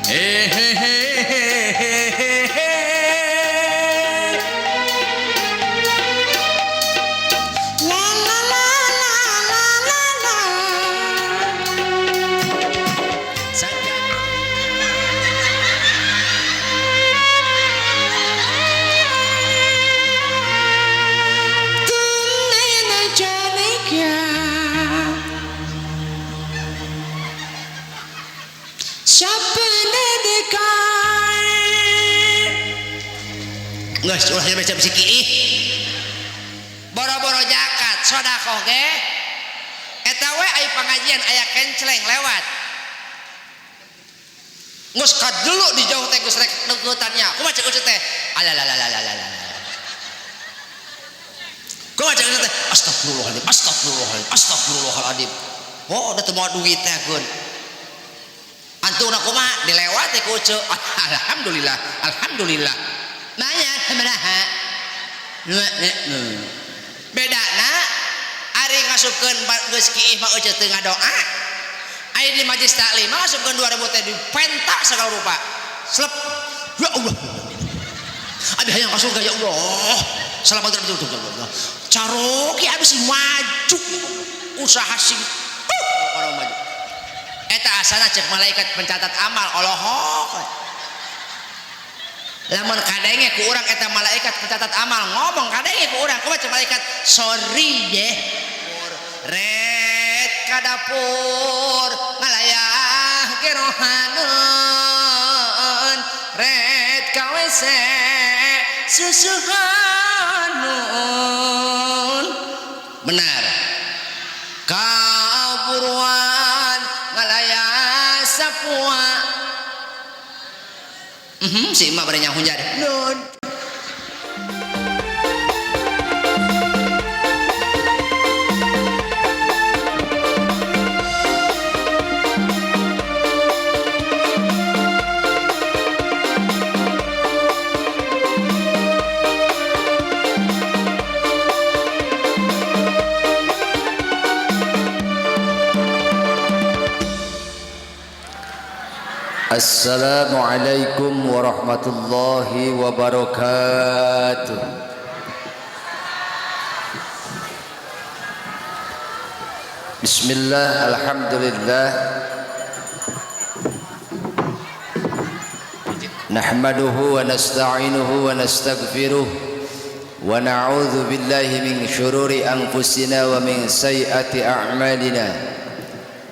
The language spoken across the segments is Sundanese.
Hehehehehehe. La la la la la la la. तूने न जाने क्या सपने दिखाए. Geus ulah baca bisi kiih. Boro-boro zakat, sedekah ge. Eta we aya pengajian aya kencleng lewat. Geus kadulu di jauh teh geus rek deukeutanya. Kumaha cek Ucu teh? Alalalalala. Kumaha cek Ucu teh? Astagfirullahaladzim, astagfirullahaladzim, astagfirullahaladzim. Oh, udah teu mawa duit teh gun. Antuna kumaha? Dilewat ku Ucu. Alhamdulillah, alhamdulillah. Nanya sabaraha? Bedana ari ngasupkeun geus kiih mah Ucu teu ngadoa. Ari di majlis taklim mah ngasupkeun 2000 teh dipenta segala rupa. Slep. Ya Allah. Abi hayang ka surga ya Allah. Selamat betul betul. Caroki abi sing maju. Usaha sing orang maju. Eta asana cek malaikat pencatat amal olohok. Lamun kadenge ku urang eta malaikat pencatat amal ngomong kadenge ku urang kumaha cek malaikat sorry ye red ka dapur ngalayah gerohaneun red ka WC susuhaneun benar kaburuan ngalayah sapua. Si emak pada nyahun jadi. Nun. Assalamualaikum warahmatullahi wabarakatuh. Bismillah, alhamdulillah. Nahmaduhu wa nasta'inuhu wa nastaghfiruh wa na'udzu billahi min syururi anfusina wa min sayyiati a'malina.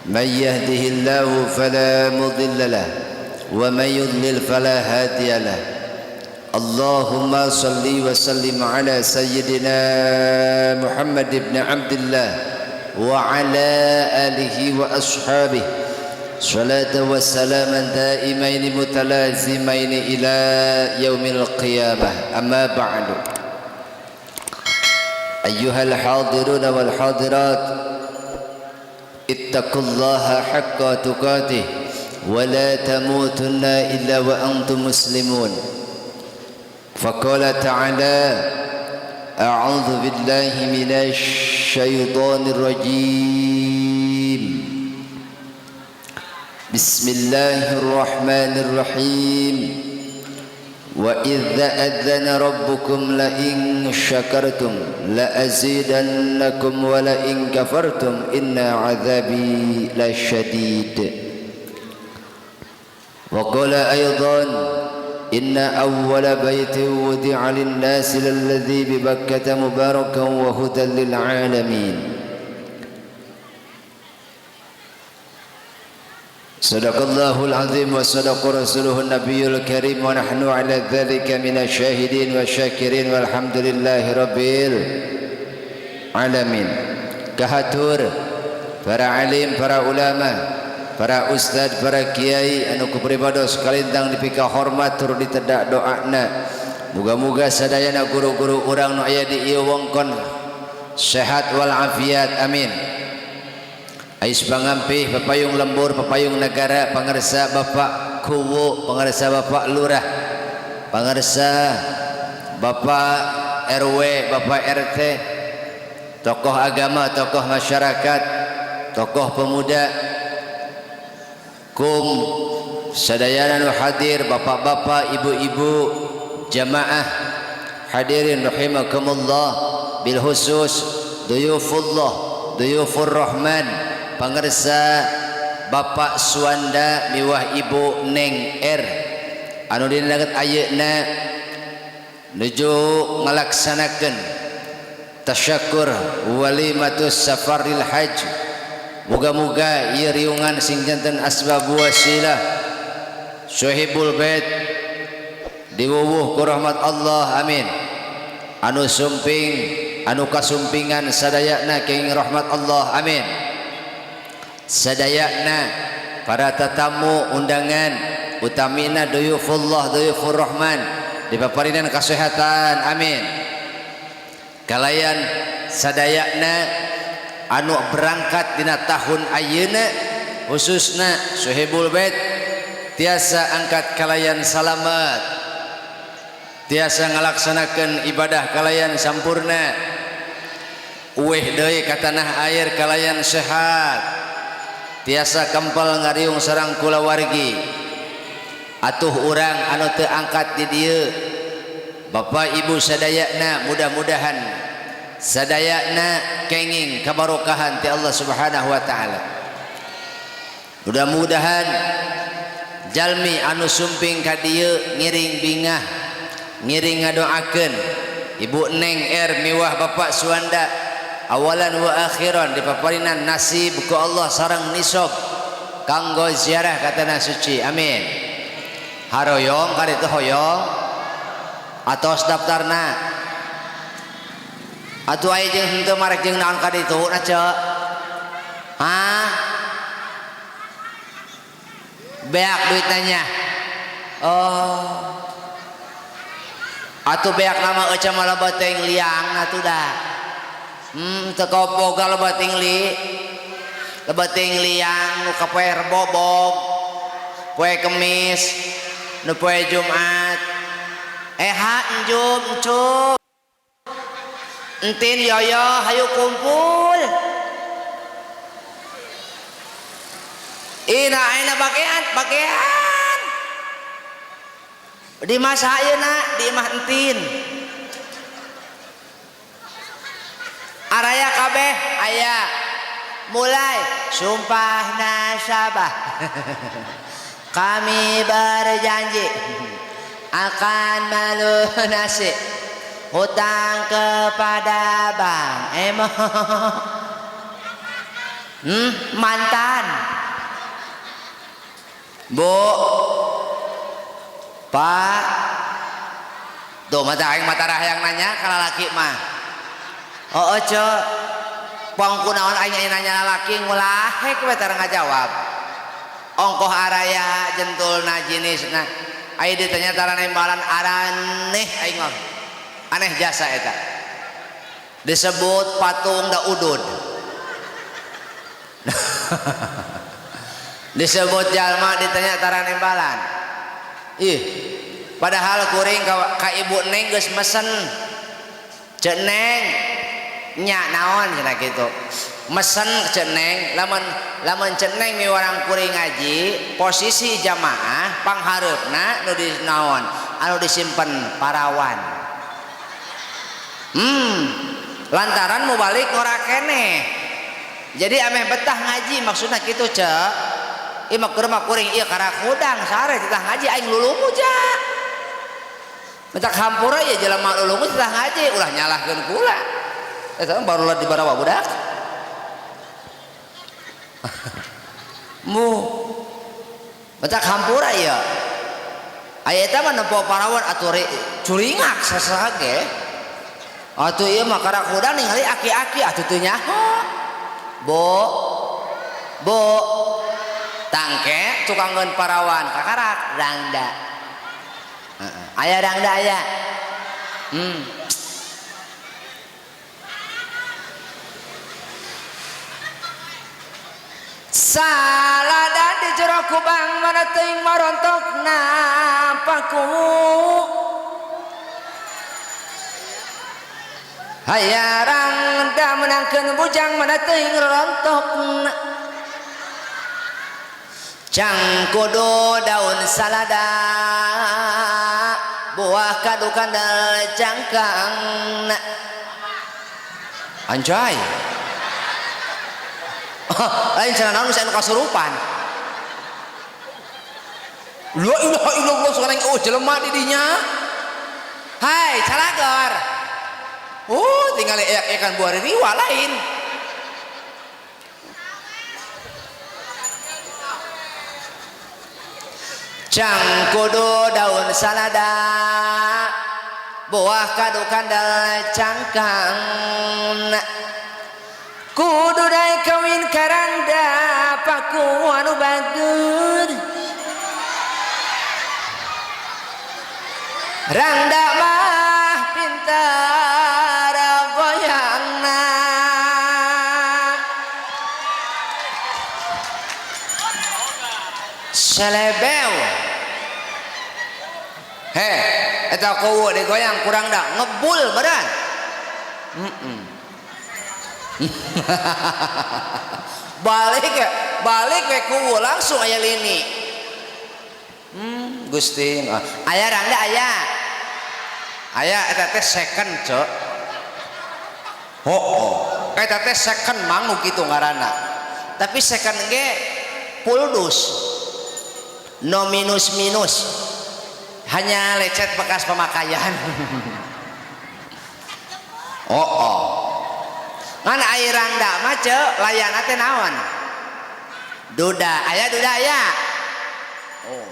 Man yahdihillahu fala mudilla lahu wa man yudlil fala hadiya lahu. Allahumma salli wa sallim ala sayyidina Muhammad ibn Abdullah wa ala alihi wa ashabihi salatan wa salaman daimaini mutalazimaini ila yaumil qiyamah. Amma ba'du. Ayyuhal hadirun wal hadirat, ittaqullaha haqqa tuqatih wa la tamutunna illa wa antum muslimun. Faqala ta'ala, a'udzu billahi minasy syaithanir rajim. Bismillahirrahmanirrahim. Wa idza adzana rabbukum la in syakartum la azidannakum wa la in kafartum inna adzabi lasyadid. Wa qala aidan, inna awwala baitin wudi'a lin-nasi lalladzi bi Bakkah mubarakan wa hudan lil alamin. Sadaqallahul azim wa sadaqa rasuluhun nabiyul karim wa nahnu ala dzalika minasyahidin wa syakirin walhamdulillahi rabbil alamin. Kahatur para alim, para ulama, para ustad, para kiai anu kupribados kalintang dipika hormat tur ditedak doana. Muga-muga sadayana guru-guru urang nu aya di ieu wongkon sehat wal afiat, amin. Ais pangampih, papayung lembur, papayung negara, pangersa Bapak Kuwu, pangersa Bapak Lurah, pangersa Bapak RW, Bapak RT, tokoh agama, tokoh masyarakat, tokoh pemuda, kum sadayana nu hadir, bapak-bapak, ibu-ibu, jamaah hadirin rahimakumullah, bil khusus duyufullah, duyufur rahman, pangersa Bapak Suwanda miwah Ibu Neng R anu dina danget ayeuna nuju ngalaksanakeun tasyakur walimatus safaril hajj. Muga-muga ieu riungan sing janten asbab wasilah sohibul bait diwuwuh ku rahmat Allah, amin. Anu sumping anu kasumpingan sadayana kenging rahmat Allah, amin. Sadayana para tetamu undangan utamina duyufullah duyufur rahman dipaparinan kasehatan, amin. Kalayan sadayana anu berangkat dina tahun ayeuna khususna sohibul bait tiasa angkat kalayan salamet, tiasa ngalaksanakeun ibadah kalayan sampurna, uweh deui ka tanah air kalayan sehat, tiasa kempel ngariung sareng kulawargi. Atuh urang anu teu angkat di dieu Bapak Ibu sadayana mudah-mudahan sadayana kenging kabarokahan ti Allah Subhanahu wa taala. Mudah-mudahan jalmi anu sumping ka dieu ngiring bingah, ngiring ngadoakeun Ibu Neng R miwah Bapak Suwanda awalan wa akhiran dipaparinan nasib ku Allah sareng nisab kanggo ziarah ka tanah suci, amin. Haroyong kaditu hoyong atos daftarna atuh aya jeung henteu marek jeung naon kaditu na ceu, hah beak duitna nya, oh atuh beak nama eceu mah loba teuing liang atuh da, teu kaboga loba teuing li, loba teuing liang nu ka poe Rebo bog, poe Kemis, nu poe Jumat, eha enjum encup, entin yoyo hayu kumpul, ina aina bagian bagian di masa ayeuna di imah entin araya kabeh aya mulai sumpah nasabah kami berjanji akan melunasi hutang kepada Bang Emo. Mantan Bu Pak tuh mata aing mata rahayang nanya ka lalaki mah. Oh ceu pong kunaon aing nanya lalaki ngulahek we tara ngajawab. Ongkoh araya jentulna jenisna aing ditanya tara nembalan araneh aing mah. Aneh jasa eta. Disebut patung da udud. Disebut jalma ditanya tara nembalan. Ih, padahal kuring ka ibu Neng geus mesen. Ceu Neng nya naon cenah kitu. Mesen ceu Neng, lamun lamun ceu Neng miwarang kuring ngaji, posisi jamaah panghareupna nu di naon, anu disimpen parawan. Lantaran mau balik ngora keneh. Jadi ameh betah ngaji maksudna kitu ceu. Ieu mah keur mah kuring ieu karakudang sare titah ngaji aing lulungu ja. Mentak hampura ieu jelema lulungu titah ngaji ulah nyalahkeun kula. Eta barulah di barawa budak. Mu mentak hampura ieu. Aya eta mah nempo parawan atuh curingak sasaha ge. Atuh ieu mah karakudang ningali aki-aki atuh teu nyaho. Bu Bu tangke tukangeun parawan kakarak rangda. Aya rangda aya. Salada di jero kubang mana teuing marontok napaku. Hayarang da menangkeun bujang mana teuing rontokna. Cangkudu daun salada buah kadu kandel cangkang. Anjay. Lain cenah naon geus anu kasurupan. La ilaha illallah sekarang oh jelema di dinya. Hai calagor. Oh tinggal eyak-eyakan buah riwa lain. Cangkudu daun salada buah kadu kandel cangkang. Kudu daek kawin karanda paku anu bager. Rangda mah pintar goyangna. Selebew. He, eta kowo digoyang kurang dah ngebul badan. Balik ya, balik we kuwu langsung aya lini. Gusti, aya rangda aya. Aya eta teh second, Cok. Hooh, eta teh second mangu kitu ngaranna. Tapi second ge puldus. No minus minus. Hanya lecet bekas pemakaian. Oh. Ngan air rangda mah ceu layana teh naon? Duda, aya duda aya. Oh.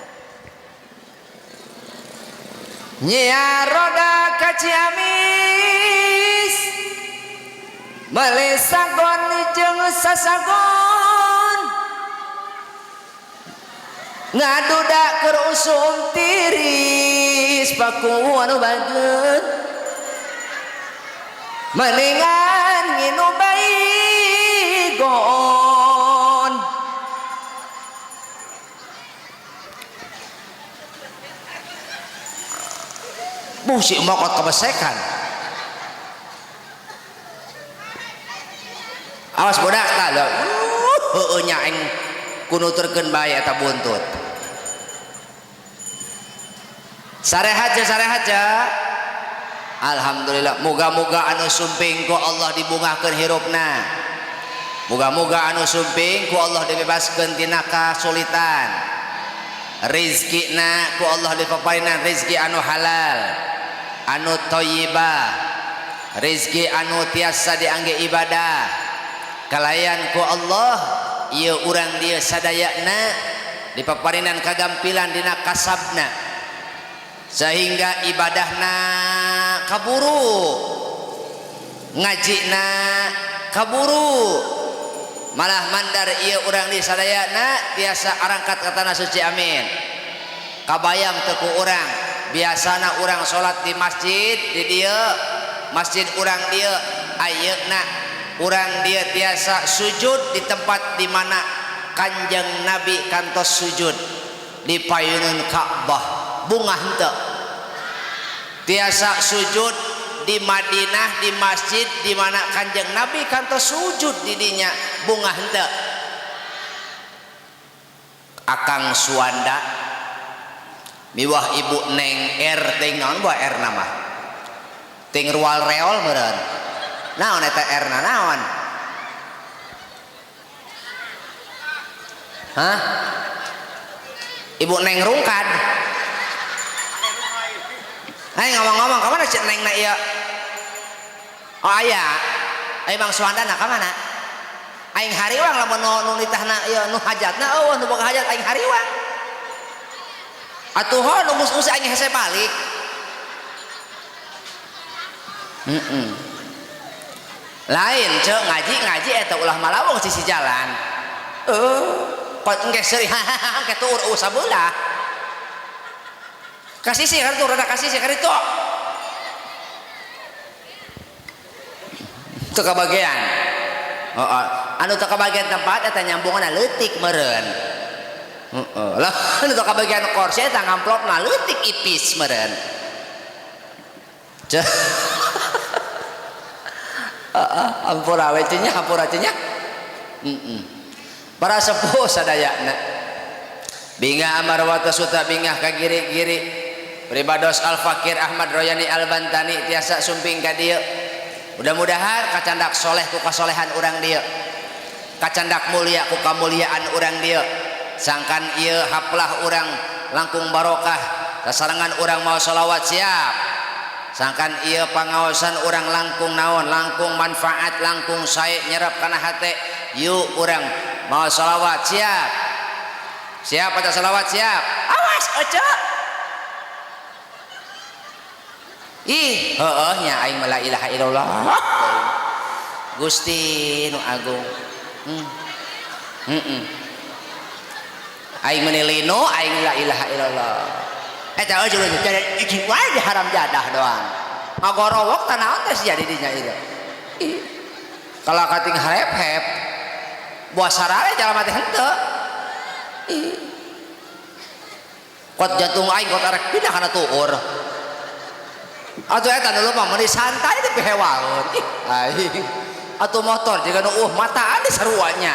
Nyia roda ka Ciamis meuli sagon jeung sasagon ngaduda keur usum tiris paku anu bageut mendingan nginu baygon. Buh si mokot kebesekan. Awas budak tah lho. Heueuh nya aing kunuturkeun bae eta buntut. Sarehat ja, sarehat ja. Alhamdulillah, moga-moga anu sumping ku Allah dibungahkeun hirupna. Moga-moga anu sumping ku Allah dibebaskeun tina kasulitan. Rizkina ku Allah dipaparinan rizki anu halal, anu thayyibah, rizki anu tiasa diangge ibadah. Kalayan ku Allah ieu urang dieu sadayana dipaparinan kagampilan dina kasabna sehingga ibadahna kaburu, ngajina kaburu, malah mandar ieu urang di sadayana tiasa arangkat ka tanah suci. Amin. Kabayang teu ku urang biasana urang salat di masjid di dieu, masjid urang dieu ayeuna urang dieu tiasa sujud di tempat di mana Kanjeng Nabi kantos sujud di payunan Ka'bah. Bungah henteu tiasa sujud di Madinah di masjid di mana Kanjeng Nabi kantos sujud di dinya. Bungah henteu. Akang Suwanda miwah ibu Neng R ting naon bae R nama ting rual reol meureun naon eta R na naon? Hah? Ibu Neng Rungkad. Hai ngomong-ngomong ka mana cek Neng na ieu? Oh aya. Ayo Bang Suwanda na ka mana? Aing hariwang lamun nu nitahna ieu nu hajatna eueuh nu boga hajat aing hariwang. Atuh ho nu geus aing hese balik. Lain cek ngaji-ngaji eta ulah malawung sisi jalan. Kok engke seuri hahaha engke tuur eueuh sabelah. Kasih sih kartu rada kasih sih kartu teu kabagian. Heeh, anu teu kabagian tempat eta nyambunganna leutik meureun. Heeh, lah anu teu kabagian kursi eta ngamplopna leutik ipis meureun. Heeh, ampura we nya, ampura nya. Heeh. Para sepuh sadayana. Bingah Amarwata Suta bingah ka giri-giri pribados Al Fakir Ahmad Royani Al Bantani tiasa sumping ka dieu. Mudah-mudahan kacandak soleh ku kasolehan urang dieu, kacandak mulia ku kamuliaan urang dieu. Sangkan ieu haplah urang langkung barokah, sasarengan urang mau sholawat siap. Sangkan ieu pangaosan urang langkung naon, langkung manfaat, langkung sae nyerap kana hate. Yuk urang mau sholawat siap. Siap baca sholawat siap. Awas ojo. Ih, heueuh nya aing mah la ilaha illallah. Gusti nu agung. Aing meuni lino aing la ilaha illallah. Eta eueuh jadi wae di haram jadah doang. Ngagorowok tah naon teh sia di dinya ieu. Ih. Kalau kating harep-hep buah sarare jalma teh henteu. Ih. Kot jantung aing kot arek pindah kana tuur. Atuh eta nu mah meuni santai teh pihewaeun. Ih, aing. Atuh motor jiga nu mataan di saruanya.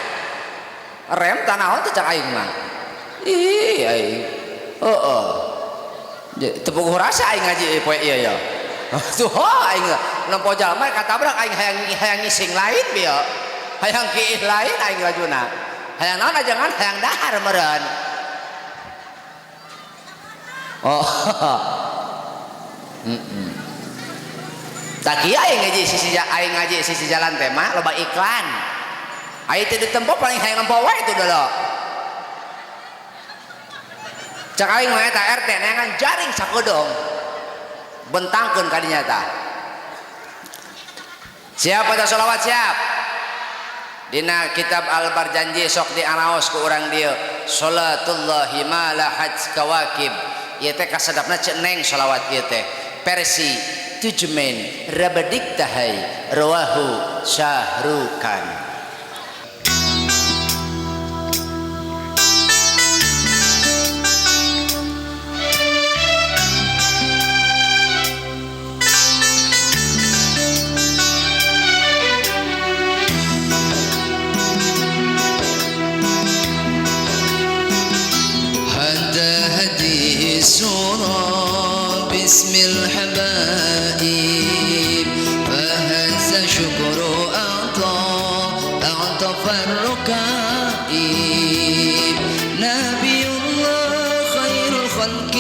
Rem tah naon teh cak aing mah. Ih, aing. Heeh. Teu puguh rasa aing ngaji poe ieu ya. Tuh aing nempo jalma katabrak aing hayang ngising lain bieu. Hayang kiih lain aing lajuna. Hayang naon ajangan hayang dahar meureun. Oh. Tak kieu aing ngaji sisi aing ngaji sisi jalan teh mah loba iklan. Aing teh ditempo paling hayang nempo wae itu dulu. Cak aing mah eta RT neangan jaring sakedeung. Bentangkeun ka dinya tah. Siap baca sholawat siap. Dina kitab Al-Barjanji sok dianaos ku urang dieu. Salatullahi ma lahat kawakib. Ieu teh kasadapna ceneng sholawat ieu teh. Versi Tujmen Rabadik Tahai rawahu Syahrukan. سورة باسم الحبائب فهز شكر أعطى أعطف الركائب نبي الله خير الخلق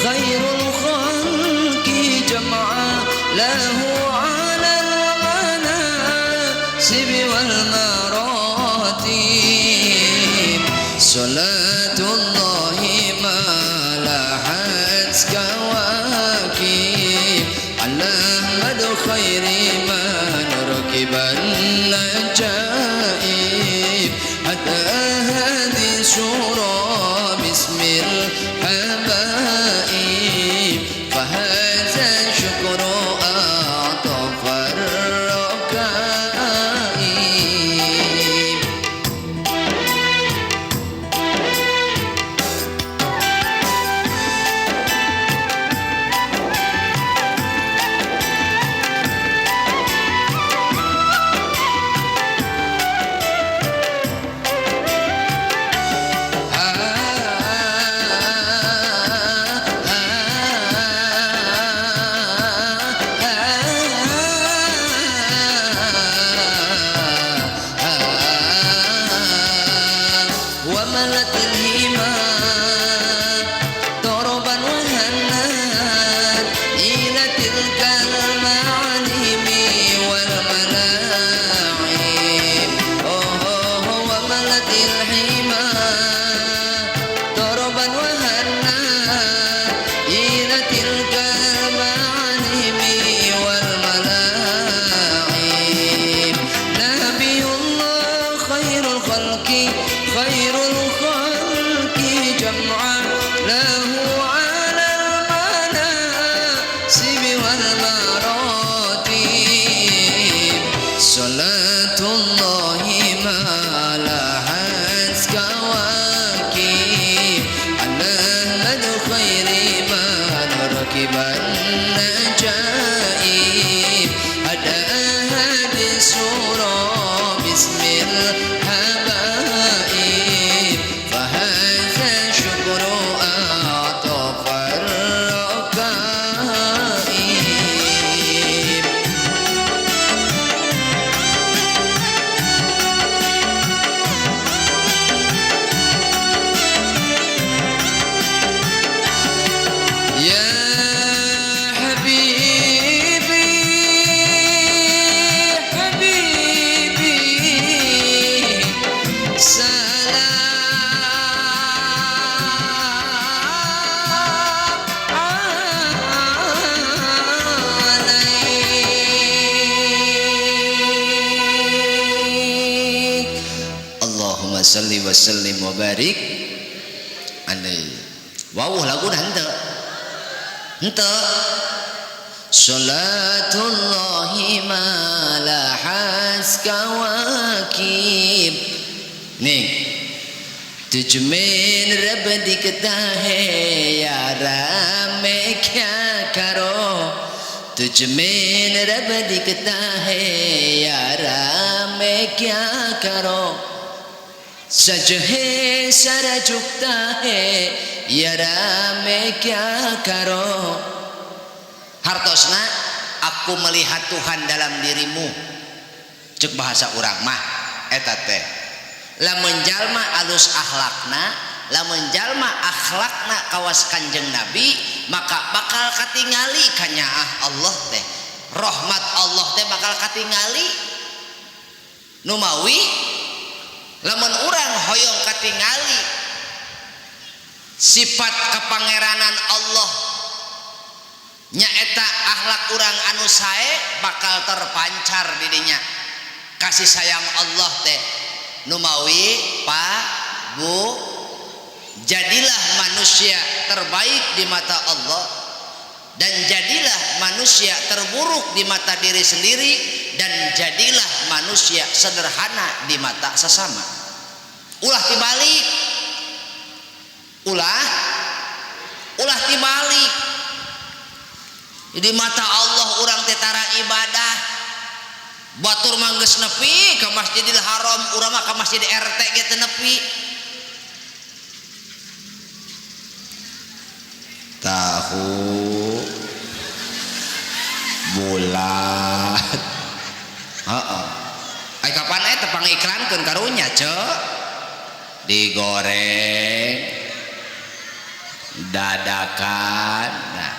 خير الخلق جمعا له على المناصب والمراتب صلاة الله ما لحت كواكب على أحمد خير من ركب النجائب حتى هذه سورة باسم الحبائب فهذا شكر أعطف الركائب. وملت الهمام طربا وهنات إلى تلك المعالم والملاعب وملت الحمام طربا وهنات إلى تلك المعالم والملاعب نبي الله خير الخلق خير الخلق جمعا له على المناصب والمراتب صلاة الله ما لحت كواكب على أحمد خير من ركب النجائب هدى هذه السورة باسم الحبائب فهذا شكر wa sallim wa barik alaihi. Wawuh laguna henteu. Henteu. Salatullahi ma lahas kawakib. Nih, तुझ में रब दिखता है यारा मैं क्या करो, तुझ में रब दिखता है यारा मैं क्या करो, सच है सर झुकता है यारा मैं क्या करो. Hartosna aku melihat Tuhan dalam dirimu, cek bahasa urang mah eta teh. Lamun jalma alus akhlakna, lamun jalma akhlakna kawas Kanjeng Nabi, maka bakal katingali kanyaah Allah teh, rahmat Allah teh bakal katingali. Numawi lamun urang hoyong katingali sifat kepangeranan Allah nyaeta akhlak urang anu sae bakal terpancar didinya kasih sayang Allah teh. Numawi Pak, Bu, jadilah manusia terbaik di mata Allah dan jadilah manusia terburuk di mata diri sendiri dan jadilah manusia sederhana di mata sesama. Ulah tibalik, ulah tibalik. Di mata Allah urang teh tara ibadah, batur mah geus nepi ka Masjidil Haram, urang mah ka Masjid RT ge teu nepi. Tahu bulat. Heeh. Ai kapan eta pangiklankeun karunya, Ceu? Digoreng dadakan. Nah.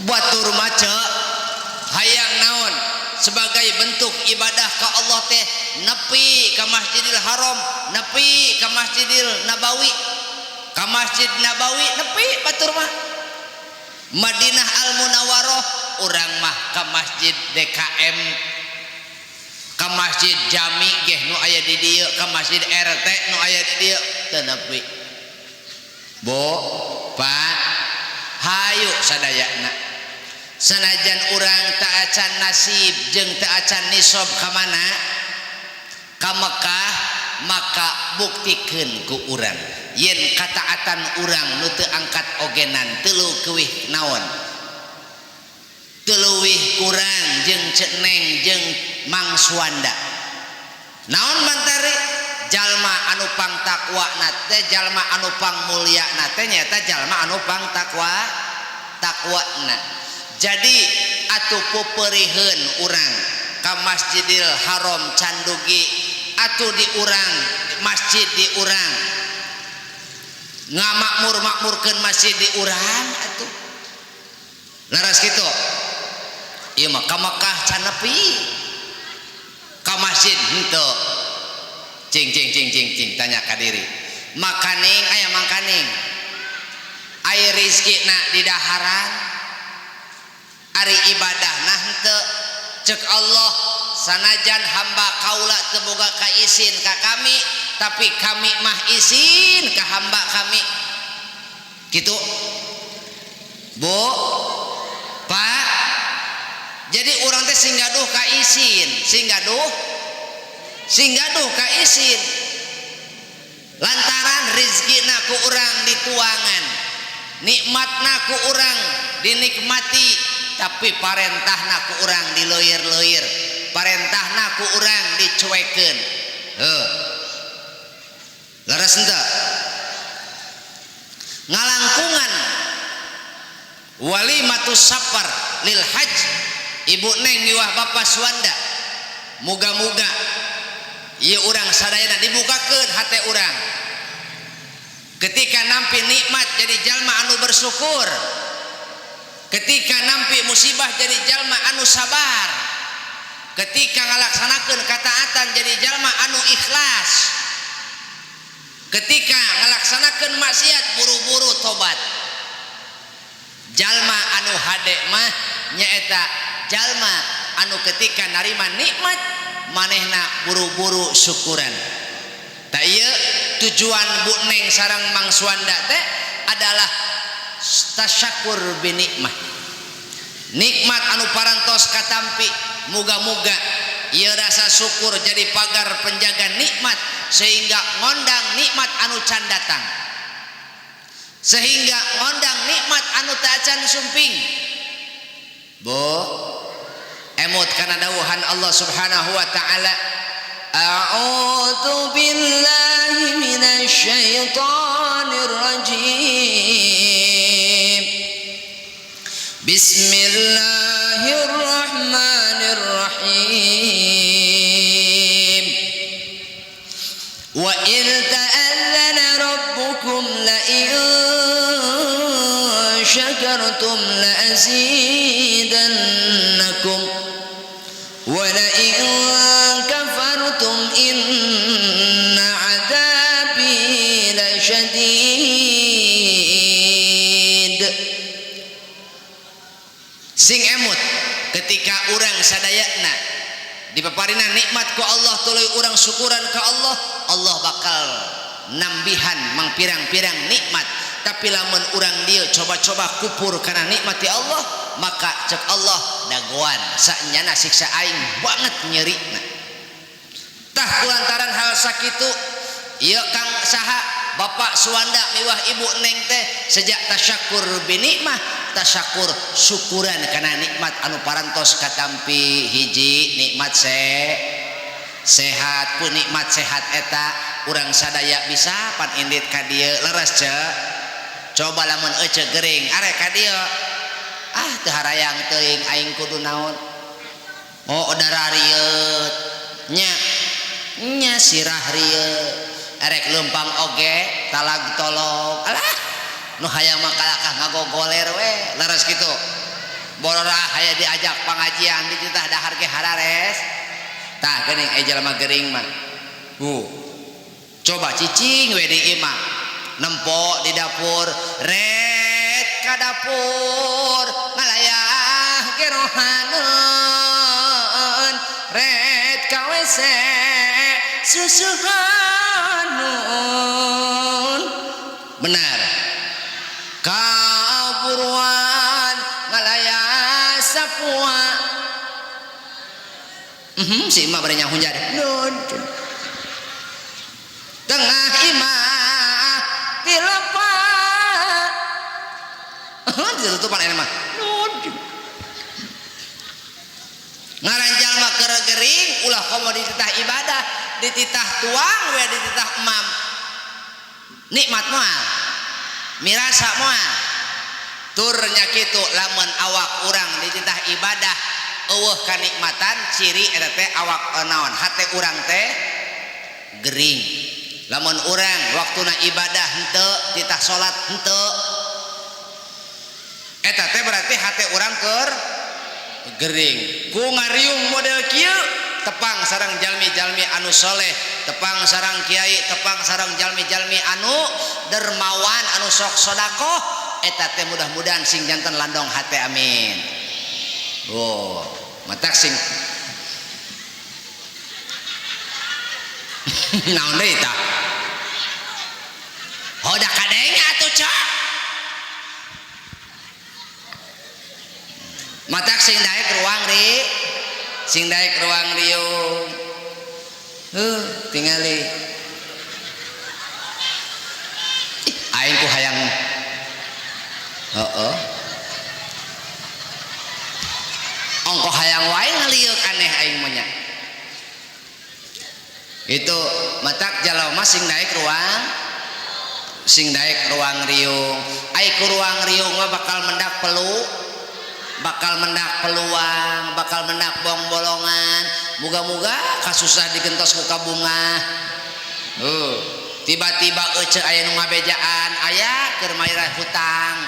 Batur mah Ceu hayang naon sebagai bentuk ibadah ka Allah teh nepi ka Masjidil Haram, nepi ka Masjidil Nabawi, ka Masjid Nabawi nepi batur mah. Madinah Al Munawwaroh urang mah ka Masjid DKM, ka Masjid Jami geh nu aya di dieu, ka Masjid RT nu aya di dieu teu nepi. Bu, Pak, hayu sadayana. Sanajan urang teu acan nasib jeung teu acan nisab ka mana? Ka Mekah, maka buktikeun ku urang yen kataatan urang nu teu angkat ogenan teu leuwih naon, teu leuwih kurang jeung Ceu Neng jeung Mang Suwanda. Naon bantari? Jalma anu pang takwa na teh, jalma anu pang mulia na teh nyaeta jalma anu pang takwa na. Jadi atuh puperiheun urang ka Masjidil Haram candugi, atuh di urang masjid di urang ngamakmur-makmurkeun masjid di urang atuh. Laras kitu. Ieu mah ka Mekah can nepi, ka masjid henteu. Cing cing cing cing cing tanya ka diri. Makaning aya mangkaning. Aya rezekina di daharan, ari ibadahna henteu. Cek Allah sanajan hamba kaula teu boga kaisin ka kami, tapi kami mah isin ka hamba kami. Gitu. Bu, Pak, jadi urang teh sing gaduh kaisin, sing gaduh kaisin. Lantaran rezekina ku urang dituangan, nikmatna ku urang dinikmati, tapi parentahna ku urang dileuir-leuir, parentahna ku urang dicuekeun. Heuh. Leres henteu? Ngalangkungan walimatus safar lil hajj, Ibu Neng miwah Bapak Suwanda, muga-muga ieu urang sadayana dibukakeun hate urang ketika nampi nikmat jadi jalma anu bersyukur, ketika nampi musibah jadi jalma anu sabar, ketika ngalaksanakeun kataatan jadi jalma anu ikhlas, ketika ngalaksanakeun maksiat buru-buru tobat. Jalma anu hade mah nyaeta jalma anu ketika narima nikmat manehna buru-buru syukuran. Tah ieu tujuan Bu Neng sareng Mang Suwanda teh adalah tasyakur bi nikmah. Nikmat anu parantos katampi, muga-muga ieu rasa syukur jadi pagar penjaga nikmat sehingga ngondang nikmat anu can datang, sehingga ngondang nikmat anu teu acan sumping. Bu, emut kana dawuhan Allah Subhanahu wa taala, A'udzu billahi minasyaitonir rajim. Bismillahirrahmanirrahim. Wa in ta'allana rabbukum la in syakartum la azidannakum wa la in kafartum inna adzabi lasyadid. Sing emut ketika urang sadayana dipaparina nikmat ku Allah tuluy urang syukuran ka Allah, Allah bakal nambihan mangpirang-pirang nikmat. Tapi lamun urang dieu coba-coba kupur kana nikmat ti Allah, maka cek Allah dagoan sanyana siksa aing banget nyerina. Tah kulantaran hal sakitu ieu Kang saha Bapak Suwanda miwah Ibu Neng teh sejak tasyakur bi nikmah, tasyakur syukuran kana nikmat anu parantos katampi. Hiji nikmat sehat, ku nikmat sehat eta urang sadaya bisa pan indit ka dieu leres ceu. Coba lamun ece gering arek ka dieu, ah teu harayang teuing aing kudu naon. Oh udara rieut nya nya sirah rieut erek leumpang oge talag tolong, alah nu hayang mah kalakah ngagogoler we leres kitu. Borora haya diajak pangajian dititah dahar ge harares. Tah geuning eh jalma gering mah. Coba cicing we di imah, nempo di dapur, ret ka dapur ngalayah gerohaneun, ret ka WC susuhanun. Benar kaburuan ngalayah sapua. Si imah bari nyahunjar nun tengah imah dilepas ditutupan ini mah nun ngaran jalma keur gering ulah komo dititah ibadah, dititah tuang we dititah emam. Nikmat moal mirasa moal turnya kitu. Lamun awak urang dititah ibadah eueuh kanikmatan, ciri eta teh awak naon hate urang teh gering. Lamun urang waktuna ibadah henteu, titah salat henteu, eta teh berarti hate urang keur gering. Ku ngariung model kieu tepang sareng jalmi-jalmi anu soleh, tepang sareng kiai, tepang sareng jalmi-jalmi anu dermawan, anu sok sodakoh, eta teh mudah-mudahan sing janten landong hate, amin. Oh, matak sing naon deui tah? Hoda kadenge atuh cok. Matak sing daek ruang ri, sing daek ruang riung. Tingali. Ih, aing ku hayang. Heeh. Ongko hayang wae ngaliuk aneh aing mah nya. Itu matak jalma sing daek ruang, sing daek ruang riung. Ai ku ruang riung mah bakal mendak pelu, bakal mendak peluang, bakal mendak bong-bolongan. Muga-muga kasusah digentos ku kabungah. Tiba-tiba ece aya nu ngabejaan, aya keur mayar hutang.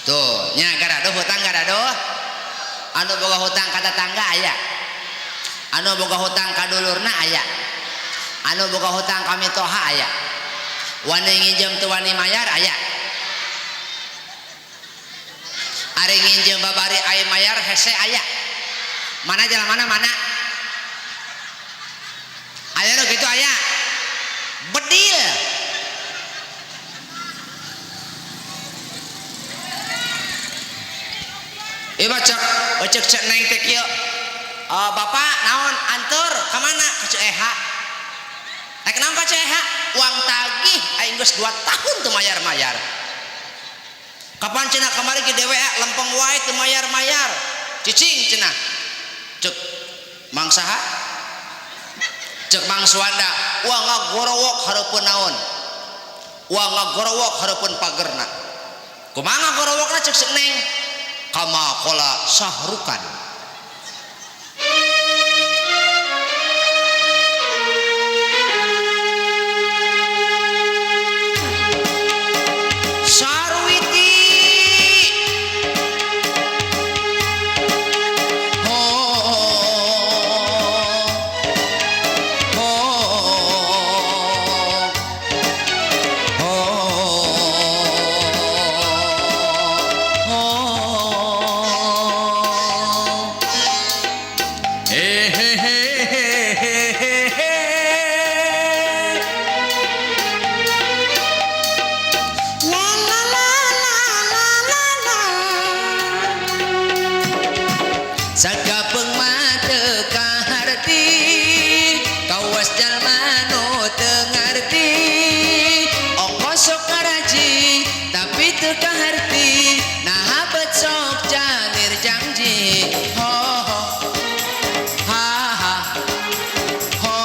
Tuh, nya garaduh hutang garaduh. Anu boga hutang ka tetangga aya. Anu boga hutang ka dulurna aya. Anu boga hutang ka mitoha aya. Wani nginjem teu wani mayar aya. Ari nginjem babari ai mayar hese aya. Mana jalan mana mana? Aya nu kitu aya. Bedil. Ieu mah cek cek cek neng teh kieu. Bapak naon antur ka mana? Ka Ceu Eha. Rek naon ka Ceu Eha? Uang tagih aing geus 2 tahun teu mayar-mayar. Kapan cenah kamari ge DWA lempeng wae teu mayar-mayar. Cicing cenah. Cek Mang saha? Cek Mang Suwanda, uang ngagorowok hareupeun naon? Uang ngagorowok hareupeun pagerna. Kumaha ngagorowokna cek si Neng? Kama qala Sahrukan. Sarwiti ho ho ho ho he he he he he he. La la la la la la la. Sakapeung mah teu kaharti, kawas jalma nu teu ngarti. Ongkos sok ngaraji tapi teu kaharti, naha bet sok janir janji. Ho ho ha ha ho.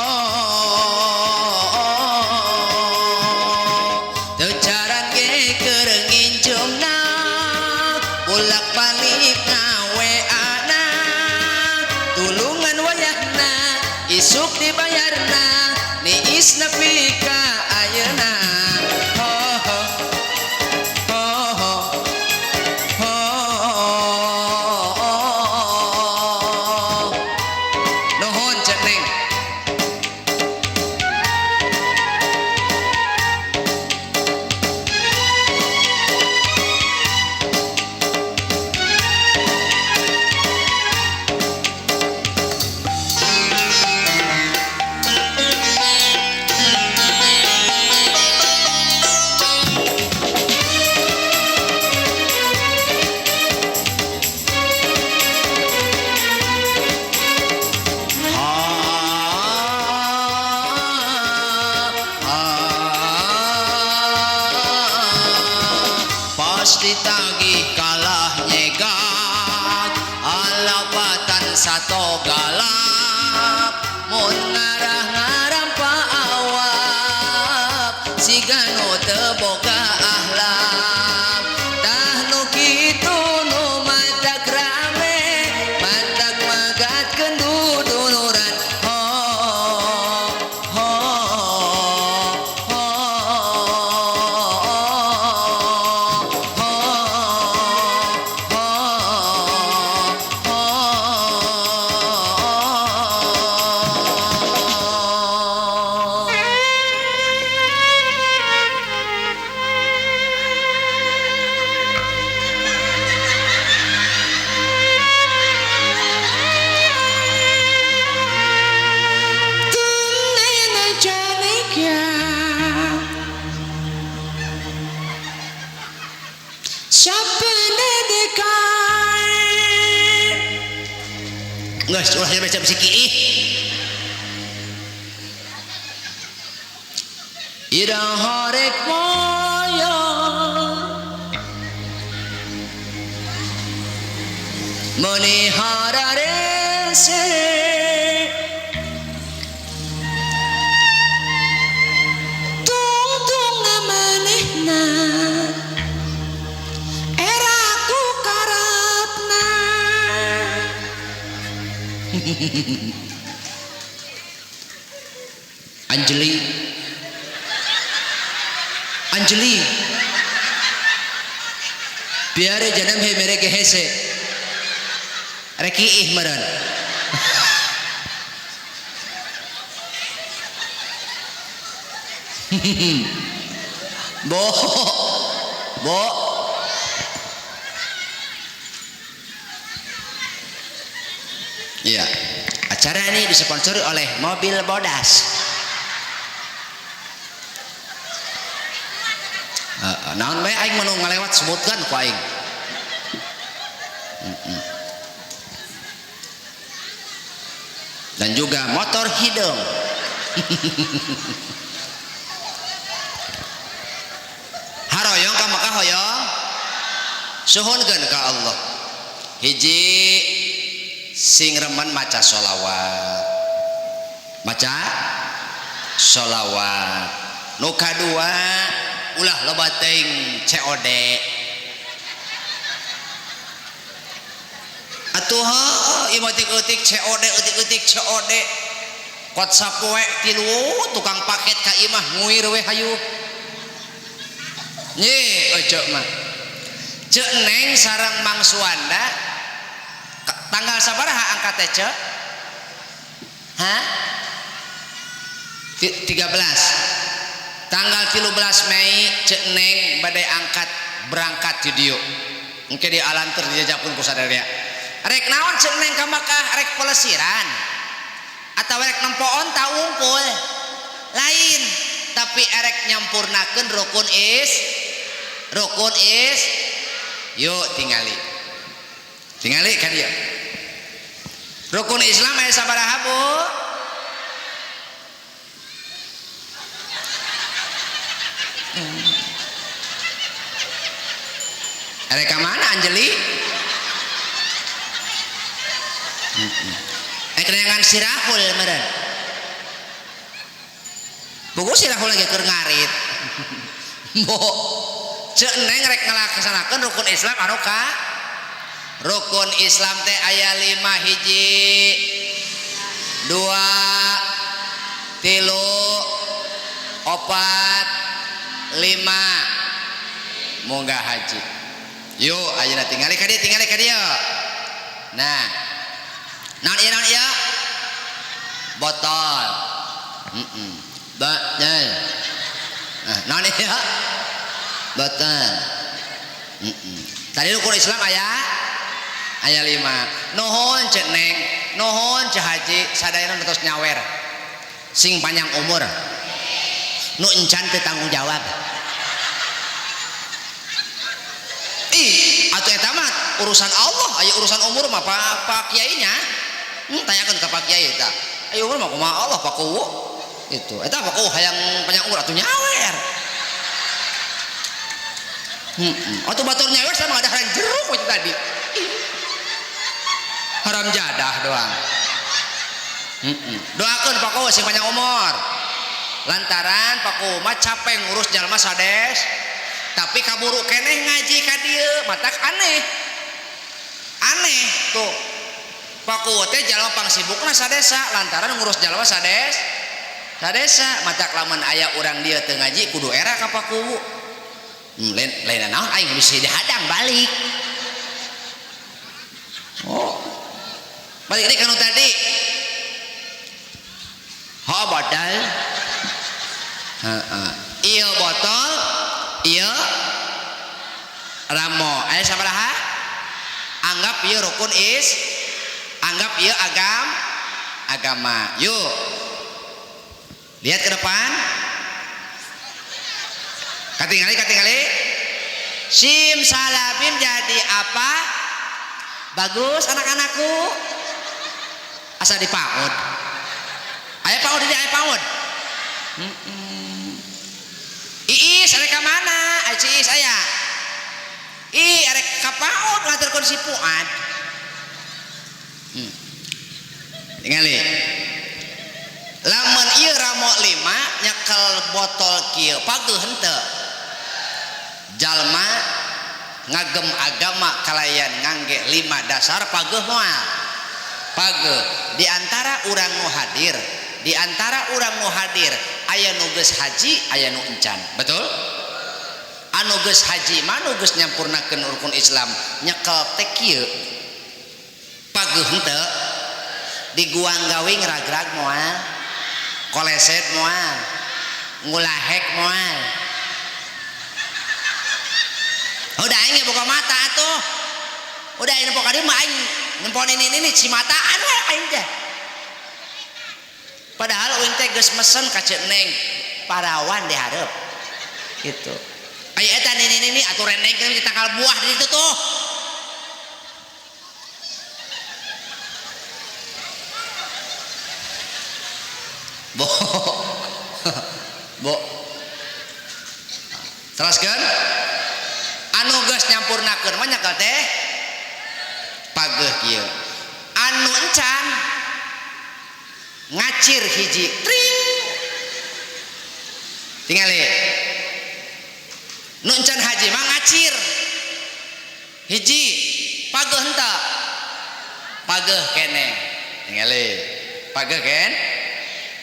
Teu caran ge keur ngincungna, bolak-balik ngaweana. Tulungan wayahna isuk dibayarna, niis nepi ka ayeuna. Ho ho ho ho ho. Nuhun Cek Neng. Pasti tagih kalah nyegat, alapatan sato galap, mun ngarah ngarampa awak, siga nu teu boga ahlak. Tah nu kitu nu matak rame, matak magatkeun duduluran. Ho ho ho ho ho ho. तुमने न जाने क्या सपने दिखाए। Geus ulah baca bisi kiih. Ira horek moyo meni hararese, Tungtung manehna era ku karepna. Anjeli Anjeli प्यारे जन्म है मेरे के से रकी मरन। Bo bo Iya, acara ini disponsori oleh mobil bodas. Naon bae aing mah nu ngalewat sebutkan ku aing. Dan juga motor hidung. Haroyong ka Mekah hoyong suhunkeun ka Allah. Hiji sing remen maca sholawat, maca sholawat. Nu kadua ulah loba teuing COD. Atuh heuh ieu mah eutik-eutik COD, eutik-eutik COD. Kot sapoe tilu tukang paket ka imah nguir we hayu. Nyi eceu mah. Ceuk Neng sareng Mang Suwanda tanggal sabaraha angkat teh ceu? Hah? 13. Tanggal 13 Mei ceuk Neng bade angkat berangkat di dieu. Engke di alanter dijajapun ku sadaya. Rek naon ceuk Neng ka Mekah? Rek pelesiran atau rek nempo onta wungkul? Lain, tapi erek nyampurnakeun rukun is, rukun is. Yuk tingali, tingali ka dieu. Rukun Islam aya sabaraha Bu? Erek ka mana Anjeli? Erek neangan sirahul meureun. Buku sirahul lagi keur ngarit. Bo, ceuk Neng rek ngalaksanakeun rukun Islam anu ka? Rukun Islam teh aya 5 hiji, 2, 3, 4, 5. Munggah haji. Yuk ayeuna tingali ka dieu, tingali ka dieu. Nah, naon ieu, naon ieu? Botol. Botol. Nah, naon ieu? Botol. Tadi rukun Islam aya 5. Nuhun ceuk Neng, nuhun Ceu Haji, sadayana nu tos nyawer. Sing panjang umur. Nu encan teu tanggung jawab. Ih, atuh eta mah urusan Allah, aya urusan umur mah Pak Kiainya. Tanyakeun ka Pak Kiai eta. Aya umur mah kumaha Allah Pak Kuwu. Itu. Eta Pak Kuwu hayang panjang umur atuh nyawer. Atuh batur nyawer sama ada haram jeruk itu tadi. Haram jadah doang. Doakeun Pak Kuwu sing panjang umur. Lantaran Pak Kuwu mah capek ngurus jalma sades, tapi kaburu keneh ngaji ka dieu, matak aneh. Aneh tuh. Pak Kuwu teh jalma pangsibukna sadesa lantaran ngurus jalma sades. Sadesa matak lamun aya urang dieu teu ngaji kudu era ka Pak Kuwu. Lain naon aing bisa dihadang balik. Oh. Balik deui kanu tadi. Ha botol. Heeh. Ieu botol, ieu ramo. Aya sabaraha? Anggap ieu rukun is, anggap ieu agama. Yuk. Lihat ke depan. Katingali, katingali. Sim salabim jadi apa? Bagus anak-anakku. Asa dipaud. Aya paud di aya paud. Iis arek ka mana? Ai Ciis aya. Ih arek ka paud ngaturkeun si Fuad. Tingali. Lamun ieu ramo 5 nyekel botol kieu pageuh henteu. Jalma ngagem agama kalayan ngangge 5 dasar pageuh moal. Pageuh di antara urang nu hadir, di antara urang nu hadir aya nu geus haji, aya nu encan. Betul? Anu geus haji mah nu geus nyampurnakeun rukun Islam nyekel teh kieu. Pageuh henteu. Diguang gawe ngragrag moal. Koleset moal, ngulahek moal. Udah aing buka mata atuh. Udah aing buka dieu mah aing Nempon ini cimataan we aing teh. Padahal uing teh geus mesen ka Ceu Neng parawan di hareup. Gitu. Aya eta nini atuh reneng di tangkal buah di ditu tuh. Bo. Bo. Teraskeun? Anu geus nyampurnakeun mah nyakel teh pageuh kieu. Anu encan ngacir hiji tring. Tingali. Nu encan haji mah ngacir. Hiji pageuh henteu? Pageuh keneh. Tingali. Pageuh ken?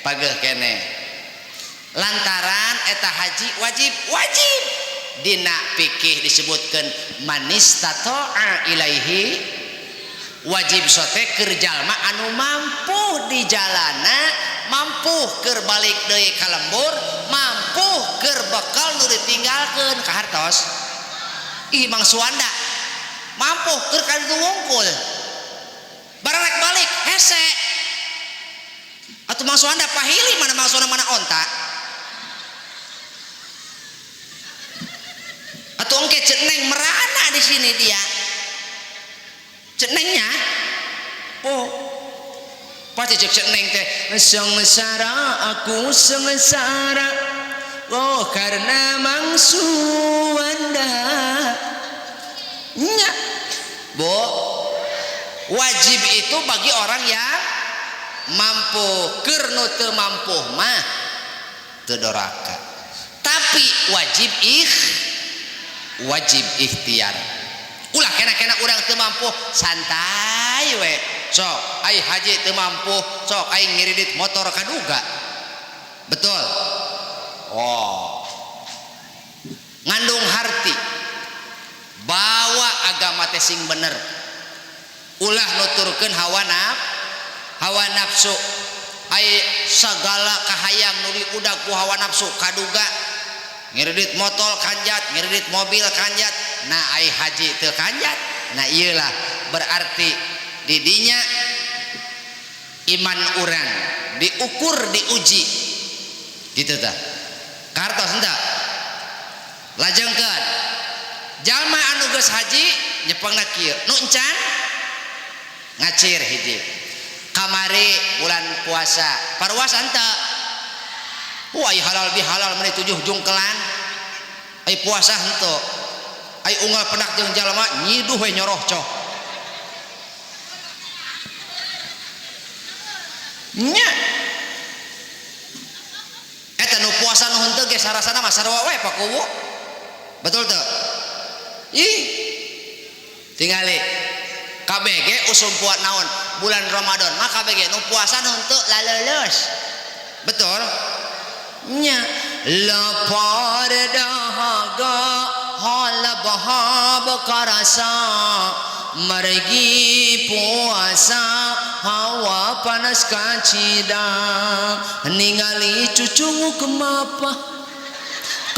Pageuh keneh. Lantaran eta haji wajib, wajib. Dina fikih disebutkeun manistata'a ilaihi wajib sote keur jalma anu mampu di jalana, mampu keur balik deui ka lembur, mampu keur bekal nu ditinggalkeun ka hartos. Ih Mang Suwanda mampu keur ka ditu wungkul. Bararek balik hese. Atuh Mang Suwanda pahili mana Mang Suwanda mana onta. Atuh engke Ceu Neng merana di sini dia. Ceu Nengnya. Oh. Pasti cek Ceu Neng teh sengsara aku sengsara. Oh karena Mang Suwanda. Nya. Bo. Wajib itu bagi orang yang mampu. Keur nu teu mampu mah teu doraka. Tapi wajib wajib ikhtiar. Ulah kena-kena urang teu mampu santai we. Sok ai haji teu mampu, sok ai ngiridit motor kaduga. Betul. Oh. Ngandung harti. Bawa agama teh sing bener. Ulah nuturkeun hawa hawa nafsu. Ai sagala kahayang nu diudag ku hawa nafsu kaduga. Ngiridit motor kanjat, ngiridit mobil kanjat. Nah ai haji teu kanjat. Nah iyalah berarti didinya iman urang diukur diuji. Gitu tah. Kartos henteu? Lajengkeun. Jalma anu geus haji nyepengna kieu. Nu encan ngacir hiji. Kamari bulan puasa, parwas henteu? Wah, halal bihalal meni 7 jungkelan. Ai puasa henteu. Ai unggal penak jeung jalma nyiduh we nyoroh coh. Nya. Eta nu puasa nu henteu ge sarasana mah sarua we Pak Kuwu. Betul teu? Ih. Tingali. KBG usum puat naon? Bulan Ramadan mah KBG nu puasa nu henteu laleuleus. Betul? Nya lapar dahaga halabahab karasa mergi puasa hawa panas kacida ningali cucungu kemapa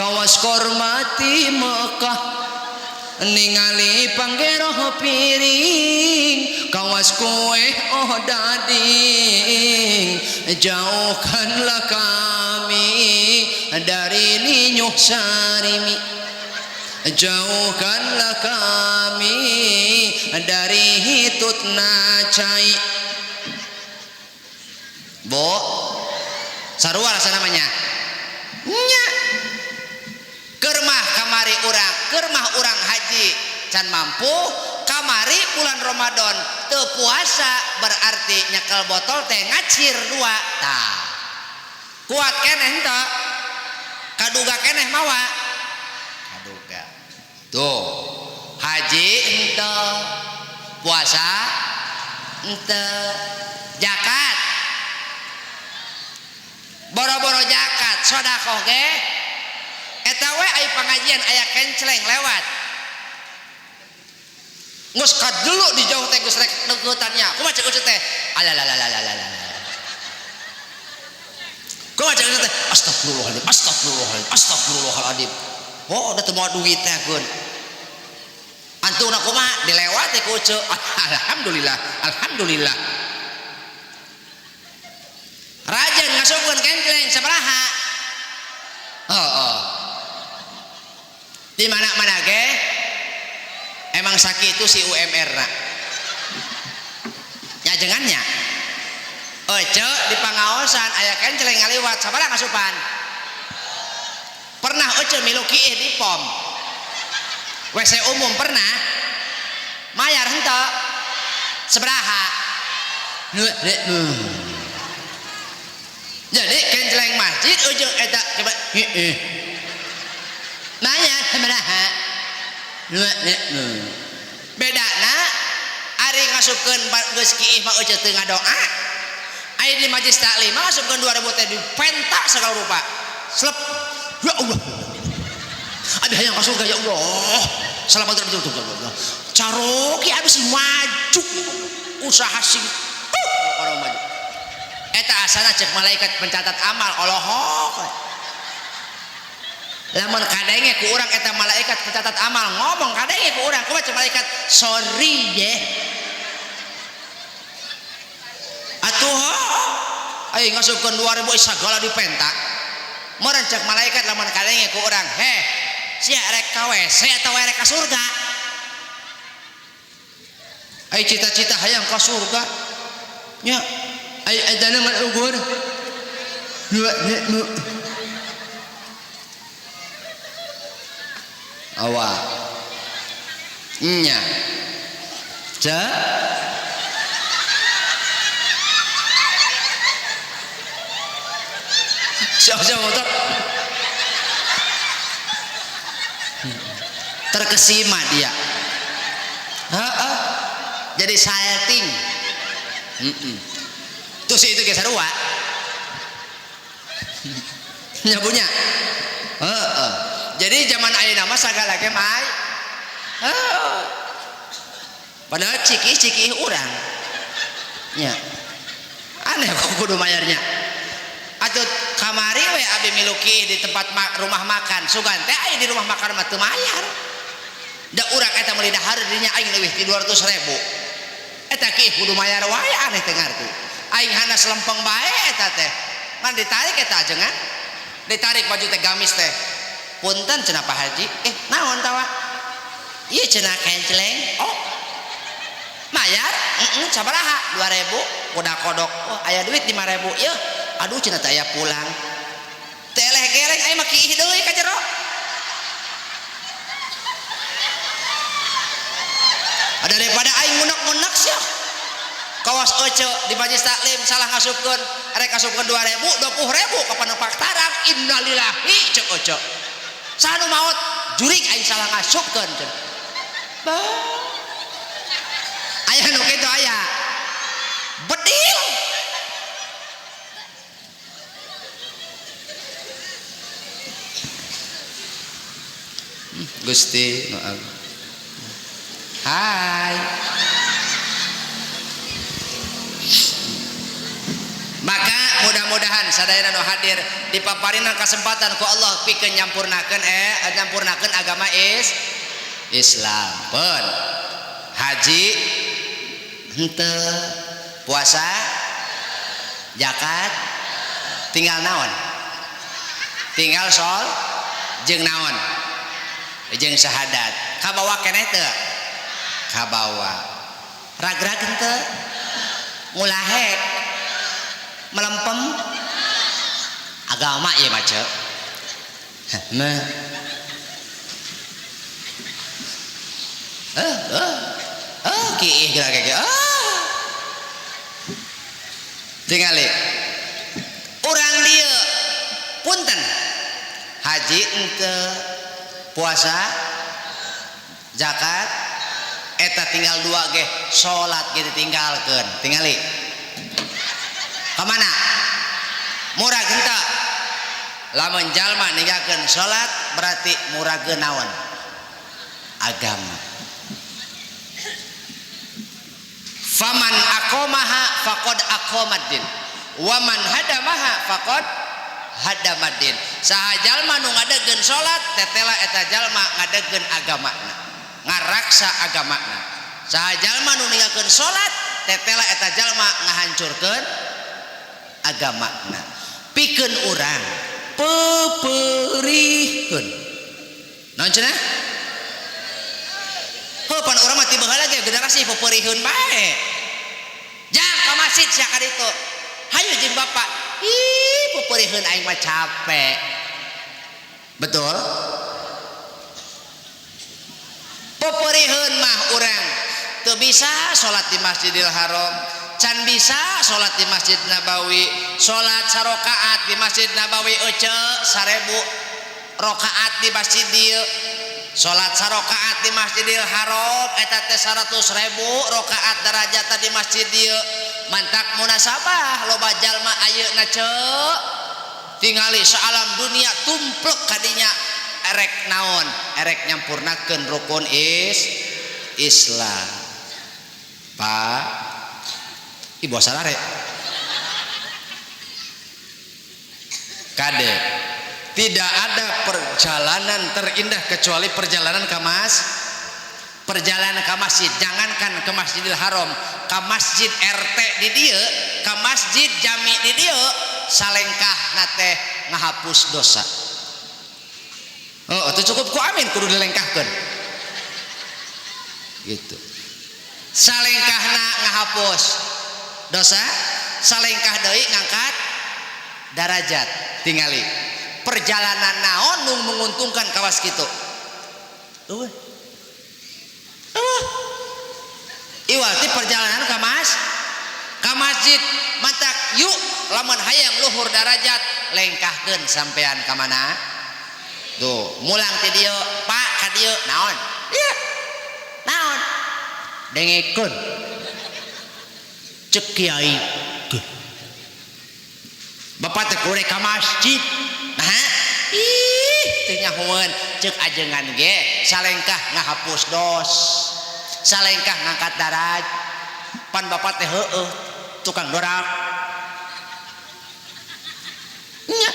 kawas kormati Mekah ningali panggeroh piring kawas kue oh dading jauhkanlah kami dari ninyuh sarimi jauhkanlah kami dari hitut nacai. Bo sarua rasa namanya nya kermah kamari urang kermah urang haji can mampu kamari bulan Ramadan teu puasa berarti nyekel botol teh ngacir 2 tah kuat keneh henteu kaduga keneh mawa kaduga tuh haji henteu puasa henteu zakat boro-boro zakat sedekah ge eta we ai pangajian aya kencleng lewat geus kadulu di jauh teh geus rek deukeutanya kumaha cek Ucu teh alalalalala kumaha cek Ucu teh astagfirullahaladzim astagfirullahaladzim astagfirullahaladzim oh da teu moal duit teh geun Antuna kumaha dilewati ku Ucu. Alhamdulillah, alhamdulillah. Rajen ngasupkeun kenceleng sabaraha? Oh. Di mana-mana ge emang sakitu si UMR na. Nyajengannya. Ece di pangaosan aya kenceleng ngaliwat sabaraha ngasupan? Pernah Ece milu kiih di POM. WC umum pernah? Mayar henteu? Sabaraha? Jadi kenceleng masjid ujung eta coba heeh. Mayar sabaraha? Bedana ari ngasupkeun geus kiih mah euceu teu ngadoa. Ari di majlis taklim mah ngasupkeun 2000 teh dipenta segala rupa. Slep. Ya Allah. Ada yang ka surga ya Allah. Selamat betul. Caroki abis maju usaha sing kalau maju. Eta asana cek malaikat pencatat amal olohok. Lamun kadenge ku urang eta malaikat pencatat amal ngomong kadenge ku urang kumaha cek malaikat sorry ye. Atuh aing ngasupkeun 2000 sagala dipenta. Meureun cek malaikat lamun kadenge ku urang heh sia rek ka WC atawa rek ka surga. Ai cita-cita hayang ka surga nya ai eta mah ukur 2000 awak nya ce siapa motor terkesima dia. Heeh. Jadi salting. Tuh si itu ge sarua. Nya punya. Heeh. Jadi zaman ayeuna mah sagala ge mah. Heeh. Padahal cikih-cikih urang. Nya. Aneh kok kudu mayarnya. Atuh kamari we abi milu kiih di tempat rumah makan. Sugan teh aya di rumah makan mah teu mayar. Da urang eta meuli dahar dinya aing leuwih ti 200.000. Eta kiih kudu mayar wae aneh teu ngarti. Aing hanas lempeng bae eta teh. Ngan ditarik eta ajengan. Ditarik baju teh gamis teh. Punten cenah Pak Haji. Naon tawa? Ieu cenah kenceleng. Oh. Mayar? Heeh, sabaraha? 2000. Kuda kodok. Oh, aya duit 5000. Yeuh. Aduh cenah teh aya pulang. Teleh gereng aing mah kiih deui ka jero. Daripada aing ngunek-ngunek sia. Kawas Ece di majlis taklim salah ngasupkeun, rek ngasupkeun 2000, 20.000 ka panepak tarang. Innalillahi cek Ece. Saha nu maot? Jurig aing salah ngasupkeun cenah. Bah. Aya nu kitu aya. Bedil. Gusti maaf. Hai. Maka mudah-mudahan sadayana nu hadir dipaparina kesempatan ku Allah pikeun nyampurnakeun nyampurnakeun agama Islam. Pun haji henteu, puasa, zakat, tinggal naon? Tinggal sol jeung naon? Jeung syahadat. Kabawa keneh teu? Kabawa. Ragrag henteu? Ngulahek. Melempem agama ieu mah ceu. Mah. Kiih geura ge. Tingali. Urang dieu punten. Haji henteu, puasa, zakat, eta tinggal dua ge, salat ge ditinggalkeun. Tingali. Kamana? Murag henteu? Lamun jalma ninggalkeun salat berarti muragkeun naon? Agama. Faman aqamaha faqad aqamaddin wa man hadamaha faqad hadamaddin. Saha jalma nu ngadegkeun salat tetela eta jalma ngadegkeun agamana. Ngaraksa agamana. Saha jalma nu ninggalkeun salat, tetela eta jalma ngahancurkeun agamana. Pikeun urang peperihkeun. Naon cenah? Heuh pan urang mah ti baheula ge generasi peperiheun bae. Jang ka masjid sia ka ditu. Hayu jeung bapak. Ih, peperiheun aing mah capek. Betul? Peperiheun mah urang teu bisa salat di Masjidil Haram, can bisa salat di Masjid Nabawi, salat sarokaat di Masjid Nabawi ece 1000 rakaat di masjid dieu, salat sarokaat di Masjidil Haram eta teh 100.000 rakaat darajatna di masjid dieu. Mantak munasabah loba jalma ayeuna ceu tingali saalam dunia tumplek kadinya erek naon, erek nyampurnakeun rukun Islam. Pak, ibu salare kade, tidak ada perjalanan terindah kecuali perjalanan ke perjalanan ke masjid. Jangankan ke Masjidil Haram, ke masjid RT di dieu, ke masjid jami di dieu, salengkah nate ngahapus dosa. Oh, itu cukup ku amin kudu dilengkahkeun. Gitu. Salengkahna ngahapus dosa, salengkah deui ngangkat darajat. Tingali perjalanan naon nu menguntungkan kawas kitu. Eueuh. Eueuh. Iwal ti perjalanan ka masjid mantak yuk lamun hayang luhur darajat lengkahkeun sampean ka mana? Tuh, mulang ti dieu, Pak ka dieu naon? Ieu. Naon? Dengekeun. Cek kiai. Bapak teh kudu ka masjid. Nah, ih teu nyahoeun cek ajengan ge salengkah ngahapus dos. Salengkah ngangkat daraj. Pan bapak teh heueuh tukang dorak. Nya,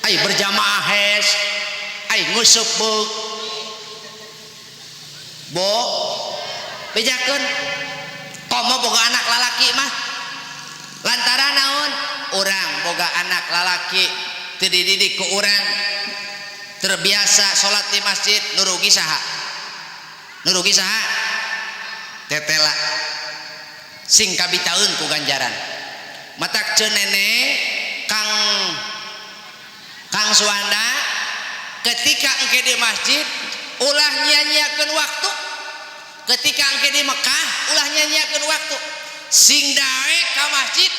ai berjamaah hes, ai nguseup beuk. Bo bejakeun komo boga anak lalaki mah. Lantaran naon? Urang boga anak lalaki teu dididik ku urang terbiasa salat di masjid, nu rugi saha? Nu rugi saha? Tetela sing kabitaeun ku ganjaran. Matak ceun neneng Kang Suwanda ketika engke di masjid ulah nyia-nyiakeun waktu. Ketika engke di Mekah ulah nyia-nyiakeun waktu. Sing daek ka masjid.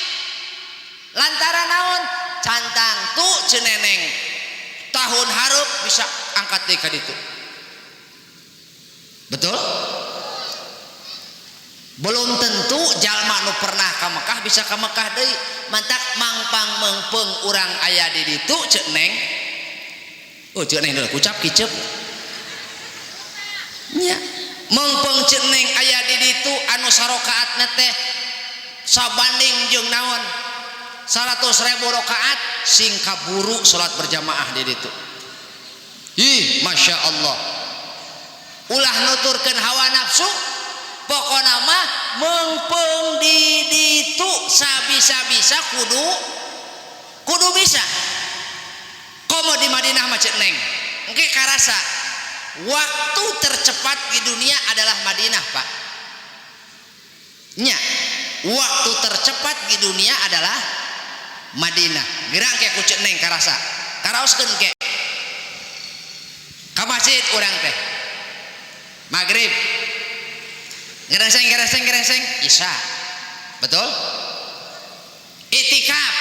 Lantaran naon? Cantang tu ceun neneng tahun hareup bisa angkat deui ka ditu. Betul? Belum tentu jalma nu pernah ka Mekah bisa ka Mekah deui. Mantak mangpang meungpeung urang aya di ditu ceuk neng. Oh ceuk neng deui kucap kicep. Nya, meungpeung ceuk neng aya di ditu anu sarokaatna teh sabanding jeung naon? 100.000 rakaat sing kaburu salat berjamaah di ditu. Ih, Masya Allah. Ulah nuturkeun hawa nafsu, pokona mah meungpeung di ditu sabisa-bisa kudu bisa. Komo di Madinah mah ceuk neng. Engke karasa waktu tercepat di dunia adalah Madinah, Pak. Nya, waktu tercepat di dunia adalah Madinah. Gerang ke ku ceuk neng karasa. Karaoskeun ke. Ka masjid urang teh. Maghrib. Ngereseng ngereseng ngereseng Isya. Betul? Itikaf.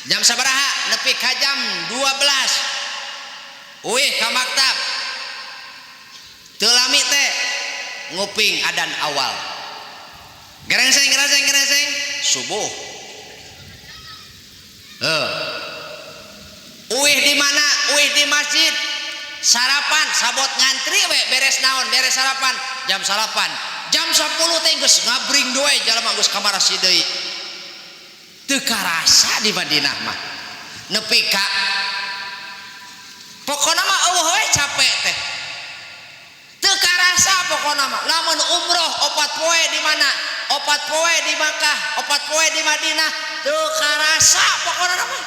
Jam sabaraha? Nepi ka jam 12. Uih ka maktab. Teu lami teh nguping adan awal. Gerengseng gerengseng gerengseng subuh. Uih di mana? Uih di masjid. Sarapan sabot ngantri we beres naon? Beres sarapan jam salapan. Jam 10 teh geus ngabring doe jalma geus ka marasi deui. Teu karasa di Madinah mah. Nepi ka pokona mah eueuh we capek teh. Teu karasa. pokona mah. Lamun umroh 4 poe di mana? 4 poe di Makkah, 4 poe di Madinah, teu karasa pokona mah.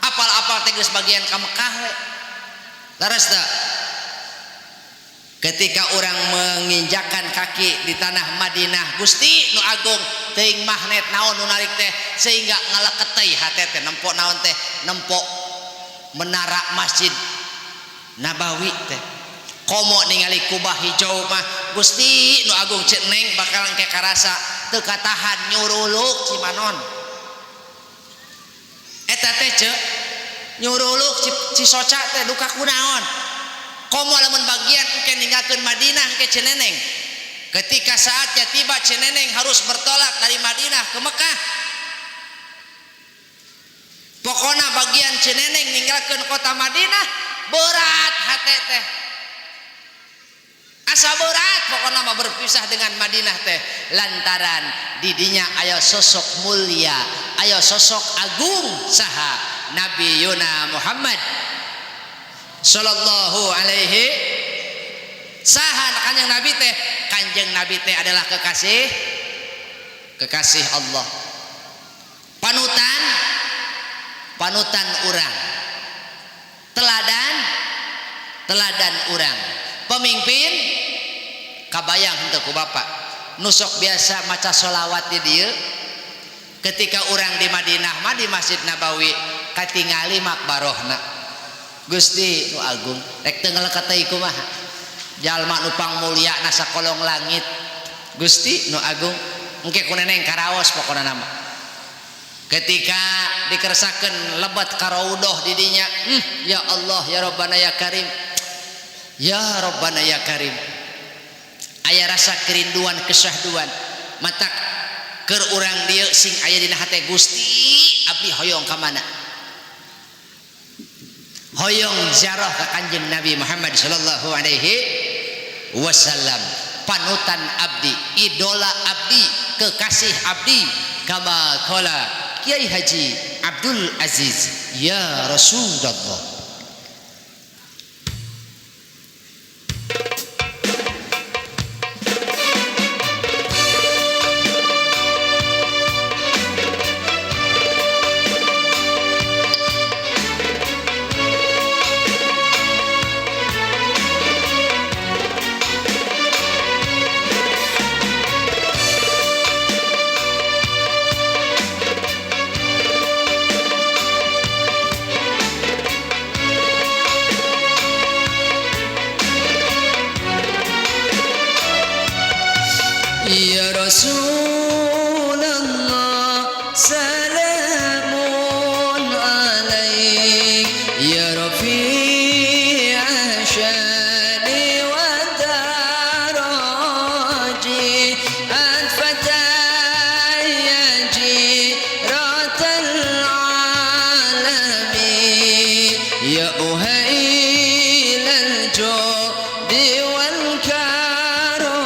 Apal-apal teh geus bagian ka Mekah we. Leres teu? Ketika orang menginjakan kaki di tanah Madinah, Gusti nu agung teuing magnet naon nu narik teh sehingga ngaleket hate teh nempo naon teh, nempo menara Masjid Nabawi teh. Komo ningali kubah hijau mah Gusti nu agung ceuk neng bakal engke karasa teu katahan nyuruluk Cimanon. Eta teh ceuk nyuruluk Cisoca teh duka kunaon. Komo lamun bagian engke ninggalkeun Madinah engke Ceneneng. Ketika saatnya tiba Ceneneng harus bertolak dari Madinah ke Mekah. Pokona bagian Ceneneng ninggalkeun kota Madinah berat hate teh. Asa berat pokona mah berpisah dengan Madinah teh lantaran didinya aya sosok mulia, aya sosok agung saha Nabi Yuna Muhammad sallallahu alaihi saha kanjeng Nabi teh. Kanjeng Nabi teh adalah kekasih kekasih Allah, panutan panutan urang, teladan teladan urang, pemimpin kabayang henteu ku bapak nusok biasa maca sholawat di dieu. Ketika urang di Madinah mah di Masjid Nabawi katingali makbarohna Gusti nu agung rek teu ngaleket teh kumaha jalma nu pangmulyana sakolong langit Gusti nu agung engke ku neneng karaos pokona nama. Ketika dikersakeun lebat karaudoh di dinya, ya Allah ya Rabbana ya Karim, ya Rabbana ya Karim, aya rasa kerinduan kesahduan matak keur urang dieu sing aya dina hate Gusti abdi hoyong ka mana, hoyong ziarah ka Kanjeng Nabi Muhammad sallallahu alaihi wasallam, panutan abdi, idola abdi, kekasih abdi, kama qala Kiai Haji Abdul Aziz ya Rasulullah. Ya Rasulullah salamun alaik ya Rafi'a syani wa daraji anfataya jiratal alami ya uhailal judi wal karami.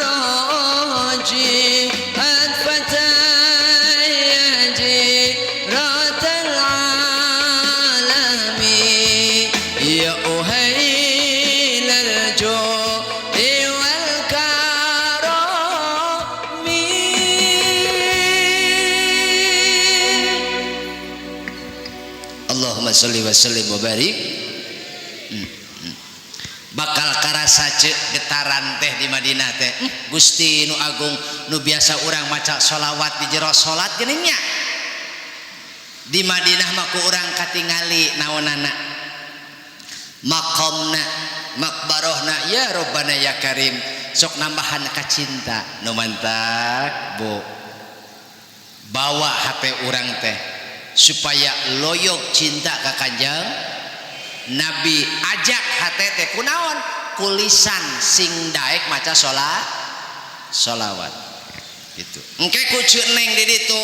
وتراجي أدفتي جيرة العالم يا أهيل الجود والكرم. Allahumma sholli wa sallim wa barik. Bakal karasa ceuk getaran teh di Madinah teh. Gusti nu agung nu biasa urang maca sholawat di jero salat geuning nya. Di Madinah mah ku urang katingali naonana, makomna, makbarohna, ya Robbana ya Karim, sok nambahan kacinta nu mantak bu. Bawa hate urang teh supaya loyog cinta ka Kanjeng Nabi, ajak hate teh kunaon kulisan sing daek maca sholawat gitu. Engke ku ceuk neng di ditu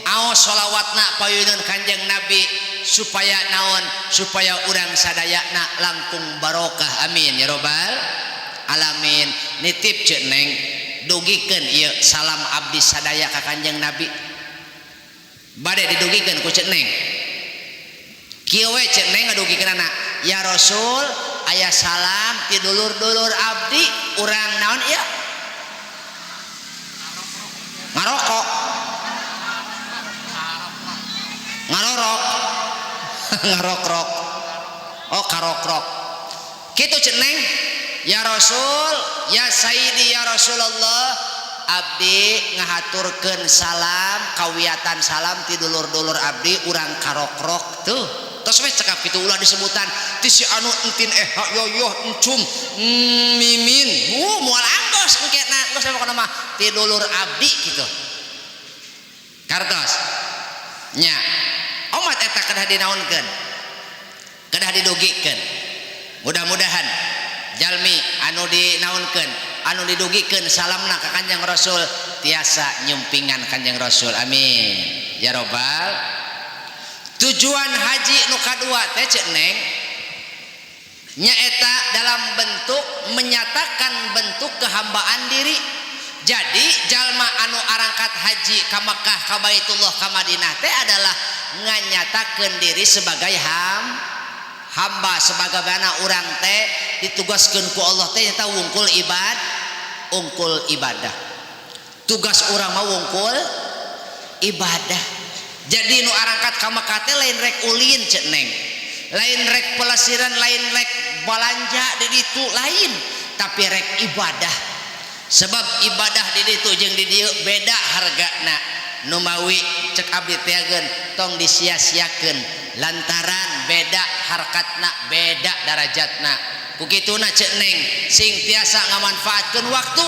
aos sholawatna payuneun Kanjeng Nabi supaya naon, supaya urang sadayana langkung barokah, amin ya robbal alamin. Nitip ceuk neng dugikeun ieu salam abdi sadaya ka Kanjeng Nabi, bade didugikeun ku ceuk neng. Kieu we ceuk neng ngadugikeunana, ya Rasul aya salam ti dulur-dulur abdi urang naon ieu ngarokok ngarorok ngarokrok, oh karokrok kitu ceuk neng. Ya Rasul, ya Sayyidi, ya Rasulullah, abdi ngahaturkeun salam kawiatan salam ti dulur-dulur abdi urang karokrok tuh. Terus we cekap kitu ulah disebutan ti si anu entin yoyoh encum mimin moal angkos engke na geus pokona mah ti dulur abdi kitu. Kartos nya omat eta kedah dinaonkeun, kedah didugikeun. Mudah-mudahan jalmi anu dinaonkeun, anu didugikeun salamna ka Kanjeng Rasul tiasa nyumpingan Kanjeng Rasul, amin ya robbal. Tujuan haji nu kadua teh ceuk neng nyaeta dalam bentuk menyatakan bentuk kehambaan diri. Jadi jalma anu arangkat haji ka Mekah, ka Baitullah, ka Madinah teh adalah nganyatakeun diri sebagai hamba, sebagaimana urang teh ditugaskeun ku Allah teh nyata wungkul ibad, ungkul ibadah. Tugas urang mah wungkul ibadah. Jadi nu arangkat ka Mekah teh lain rek ulin ceuk neng, lain rek pelesiran, lain rek balanja di ditu, lain, tapi rek ibadah. Sebab ibadah di ditu jeung di dieu beda hargana. Nu mawi cek abdi teageun tong disia-siakeun lantaran beda harkatna, beda darajatna. Ku kituna ceuk neng sing tiasa ngamanfaatkeun waktu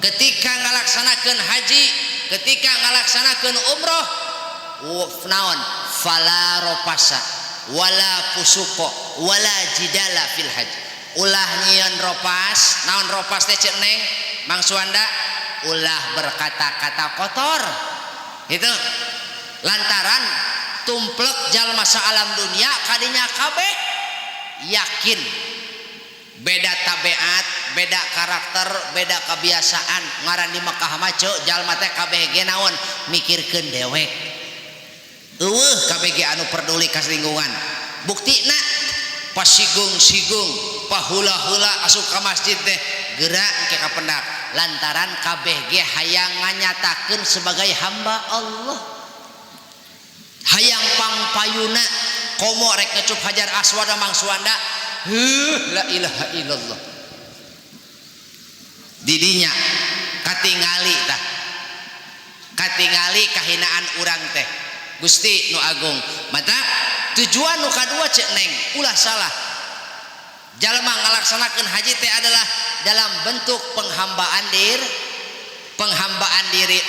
ketika ngalaksanakeun haji, ketika ngalaksanakeun umroh, naon fala ropasa wala fusuqa wala jidala fil haji. Ulah nyieun ropas, naon ropas teh ceuk neng Mang Suwanda, ulah berkata-kata kotor. Itu lantaran tumplek jalma saalam dunia kadinya kabeh yakin beda tabiat, beda karakter, beda kebiasaan. Ngaran di Mekah mah ceuk jalma teh kabeh ge naon mikirkeun dewek. Eueuh kabeh ge anu peduli ka lingkungan. Buktina pasigung-sigung, pahula-hula asup ka masjid teh gerak ke kapendak lantaran kabeh ge hayang nganyatakeun sebagai hamba Allah. Hayang pangpayuna komo rek ngecup Hajar Aswad Mang Suwanda, heuh la ilaha illallah. Didinya katingali tah, katingali kahinaan urang teh. Gusti nu agung, mata tujuan nu kadua ceuk neng ulah salah. Jalma ngalaksanakeun haji teh adalah dalam bentuk penghambaan diri, penghambaan diri.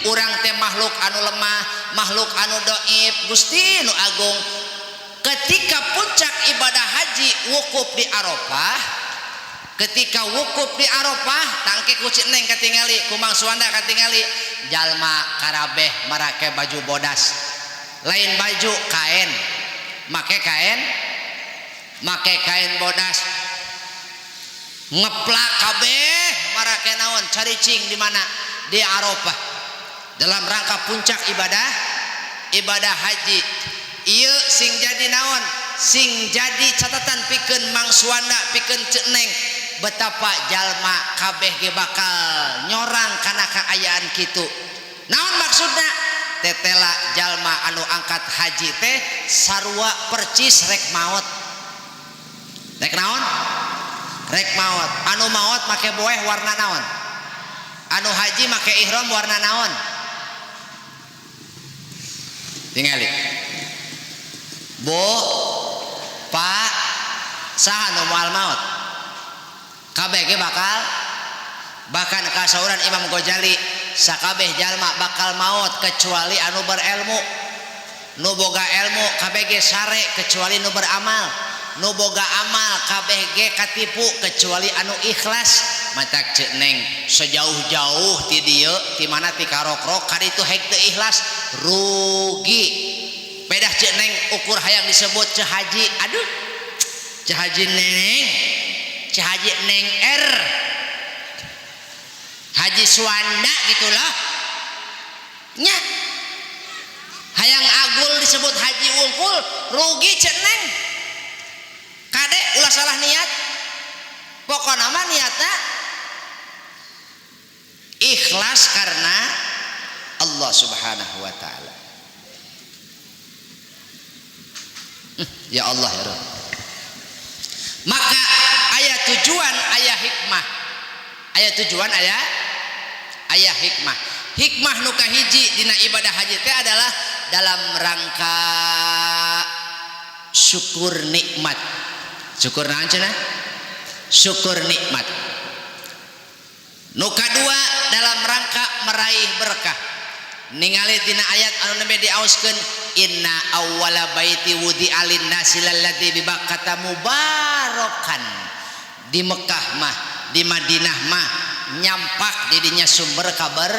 Urang teh makhluk anu lemah, makhluk anu doib. Gusti nu agung, ketika puncak ibadah haji wukuf di Arafah, ketika wukuf di Arafah tangke ku ceuk neng katingali, ku Mang Suwanda katingali, jalma karabeh marake baju bodas, lain baju kain, make kain, make kain bodas. Ngeplak kabeh marake naon caricing di mana? Di Arafah. Dalam rangka puncak ibadah haji. Ieu sing jadi naon? Sing jadi catatan pikeun Mang Suwanda, pikeun Ceu Neng, betapa jalma kabeh ge bakal nyorang kana kaayaan kitu. Naon maksudna? Tetela jalma anu angkat haji teh sarua percis rek maot. Rek naon? Rek maot. Anu maot make boeh warna naon? Anu haji make ihram warna naon? Tingali. Bu, Pak, saha nu moal maot? Kabeh ge bakal, bahkan kasauran Imam Ghazali sakabeh jalma bakal maot kecuali anu berilmu. Nu boga ilmu kabeh ge sare kecuali nu beramal. Nu boga amal kabeh ge katipu kecuali anu ikhlas. Matak Ceu Neng sejauh-jauh ti dieu ti mana ti karokrok ka ditu hek teu ikhlas rugi. Pedah Ceu Neng ukur hayang disebut Ceu Haji, aduh Ceu Haji Neng, Ceu Haji Neng R, Haji Suwanda gitulah nya. Hayang agul disebut haji wungkul rugi Ceu Neng. Kade ulah salah niat, pokokna mah niatna ikhlas karena Allah Subhanahu wa taala. Ya Allah ya Rabb. Maka ayat tujuan ayat hikmah. Ayat tujuan ayat hikmah. Hikmah nu kahiji dina ibadah haji teh adalah dalam rangka syukur nikmat. Syukur naon cenah? Syukur nikmat. Nu kadua dalam rangka meraih berkah. Ningali dina ayat anu nembe diaoskeun inna awwala baiti wudi'a lin-nasi lalladzi bi Bakkata mubarakan. Di Mekah mah, di Madinah mah nyampak didinya sumber kabar.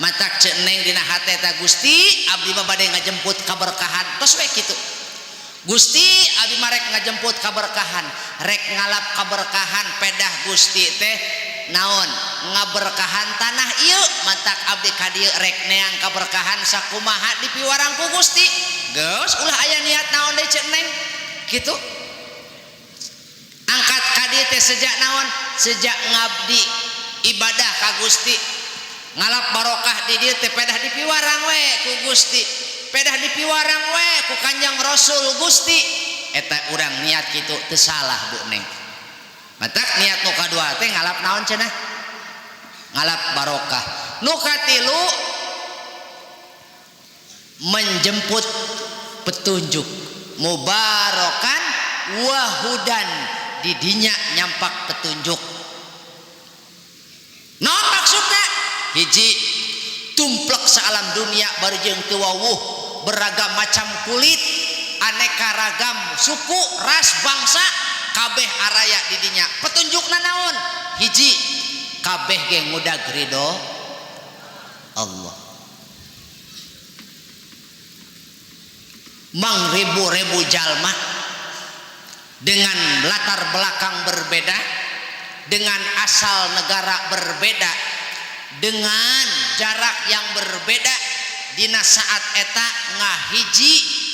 Matak Ceu Neng dina hate ta Gusti abdi mah bade ngajemput kaberkahan tos we kitu. Gusti abdi mah rek ngajemput kaberkahan, rek ngalap kaberkahan pedah Gusti teh naon ngaberkahan tanah ieu matak abdi ka dieu rek neang kaberkahan sakumaha dipiwarang ku Gusti. Geus ulah aya niat naon deui Ceu Neng kitu. Angkat ka dieu teh sejak naon? Sejak ngabdi ibadah ka Gusti. Ngalap barokah di dieu teh pedah dipiwarang we ku Gusti. Pedah dipiwarang we ku Kanjeng Rasul Gusti. Eta urang niat kitu teu salah Bu Neng. Matak niat nu kadua teh ngalap naon cenah? Ngalap barokah. Nu katilu menjemput petunjuk. Mubarakan wahudan, didinya nyampak petunjuk. Naon maksudna? Hiji, tumplek saalam dunia bari jeung teu wawuh, beragam macam kulit, aneka ragam suku, ras, bangsa, kabeh araya didinya. Petunjukna naon? Hiji, kabeh ge ngudag ridho Allah. Mang ribu-ribu jalma dengan latar belakang berbeda, dengan asal negara berbeda, dengan jarak yang berbeda, dina saat eta ngahiji,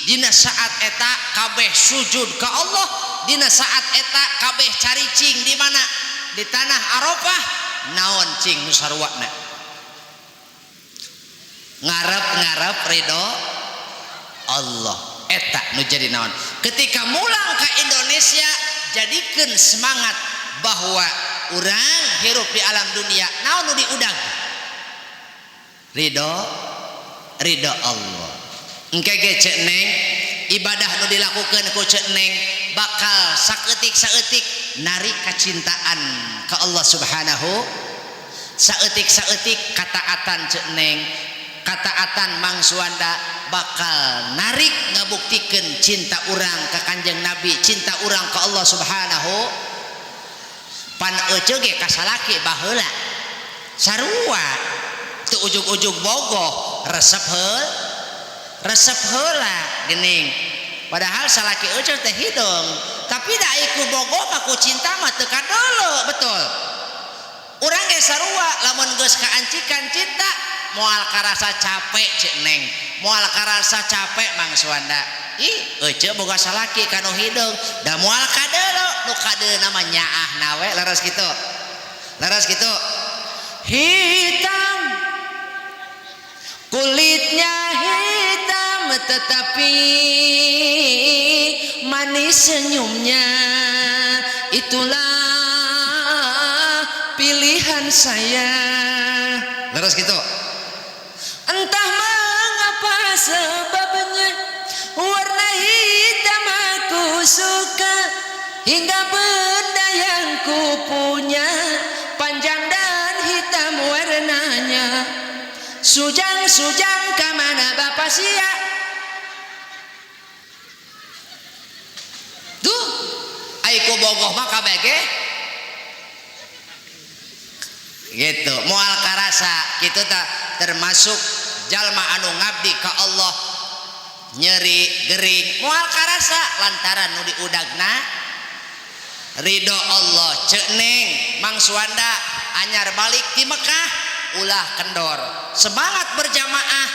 dina saat eta kabeh sujud ka Allah, dina saat eta kabeh caricing di mana? Di tanah Arafah. Naon cing nu sarwana? Ngarep-ngarep ridho Allah. Eta nu jadi naon? Ketika mulang ke Indonesia, jadikeun semangat bahwa urang hirup di alam dunia naon nu diudag? Ridho, ridho Allah. Engke ge Ceu Neng, ibadah nu dilakukeun ku Ceu Neng bakal saeutik-saeutik narik kacintaan ka Allah Subhanahu, saeutik-saeutik kataatan Ceu Neng, kataatan Mang Suwanda bakal narik ngabuktikeun cinta urang ka Kanjeng Nabi, cinta urang ka Allah Subhanahu. Pan ece ge ka salaki baheula sarua teu ujug-ujug bogoh, resep heula, resep heula geuning. Padahal salaki euceu teh hideung, tapi da ku bogoh mah ku cinta mah teu kadeuleu, betul. Urang ge sarua lamun geus kaancikan cinta moal karasa capek cek neng, moal karasa capek Mang Suwanda. Ih, euceu boga salaki kanu hideung, da moal kadeuleu, nu kadeuleu mah nyaahna we, leres kitu. Leres kitu. Hitam kulitnya hitam tetapi manis senyumnya, itulah pilihan saya. Leres gitu. Entah mengapa sebabnya warna hitam aku suka, hingga benda yang ku punya panjang dan hitam warnanya. Sujang-sujang kamana bapak sia? Tuh, ai ku bogoh mah kabeh gitu, moal karasa kitu tah termasuk jalma anu ngabdi ka Allah nyeri gering moal karasa lantaran nu diudagna ridho Allah. Ceuk neng Mang Suwanda anyar balik ti Mekah ulah kendor, semangat berjamaah,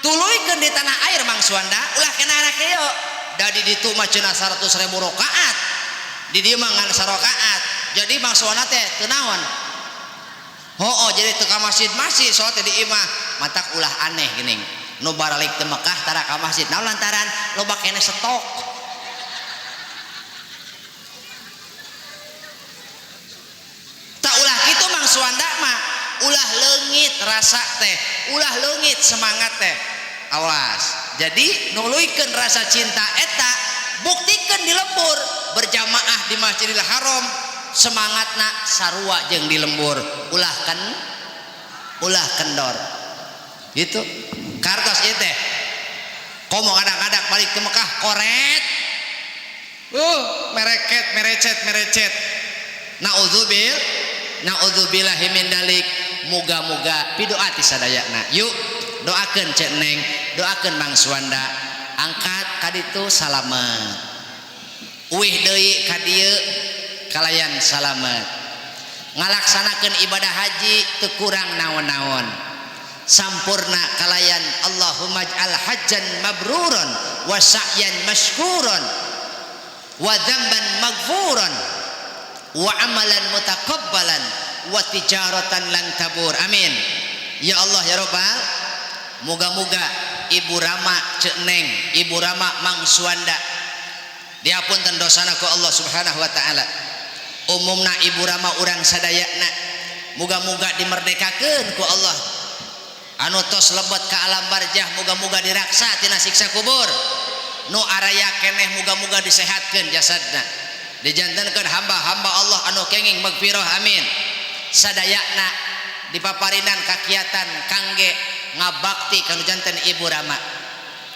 tuluykeun di tanah air Mang Suwanda, ulah kena anak kieu. Da di ditu mah cenah 100.000 rakaat, di dieu mah ngan sarakaat. Jadi Mang Suwanda teh teu naon? Hooh, jadi teu ka masjid-masjid salat di imah, matak ulah aneh geuning. Nu baralik teu Mekah tara ka masjid, naon lantaran loba keneh stok. Tak ulah kitu Mang Suwanda mah, ulah leungit rasa teh, ulah leungit semangat teh. Awas. Jadi nuluykeun rasa cinta eta buktikeun di lembur berjamaah di Masjidil Haram, semangatna sarua jeung di lembur, ulah kan ulah kendor. Gitu. Kartos ieu teh. Komo kadang-kadang balik ke Mekah koret. Mereket, merecet, merecet. Naudzubil, naudzubillahi min dalik. Muga-muga pidoa ti sadayana. Yuk doakeun Cek Neng, doakeun Mang Suwanda, angkat ka ditu salamet. Uih deui ka dieu kalayan salamet. Ngalaksanakeun ibadah haji teu kurang naon-naon. Sampurna kalayan Allahumma ij'al hajjan mabruran wa sa'yan mashkuran wa dzamban maghfuran wa amalan mutaqabbalan wa tijaratan lan tabur. Amin. Ya Allah ya Rabbal. Moga-moga Ibu Rama Cek Neng, Ibu Rama Mang Suwanda diapunten dosana ku Allah Subhanahu wa taala. Umumna Ibu Rama urang sadayana moga-moga dimerdekakeun ku Allah. Anu tos lebet ka alam barjah moga-moga diraksa tina siksa kubur. Nu araya keneh moga-moga disehatkeun jasadna. Dijantenkeun hamba-hamba Allah anu kenging magfirah. Amin. Sadayana dipaparinan kakiatan kangge ngabakti kanu janten Ibu Rama.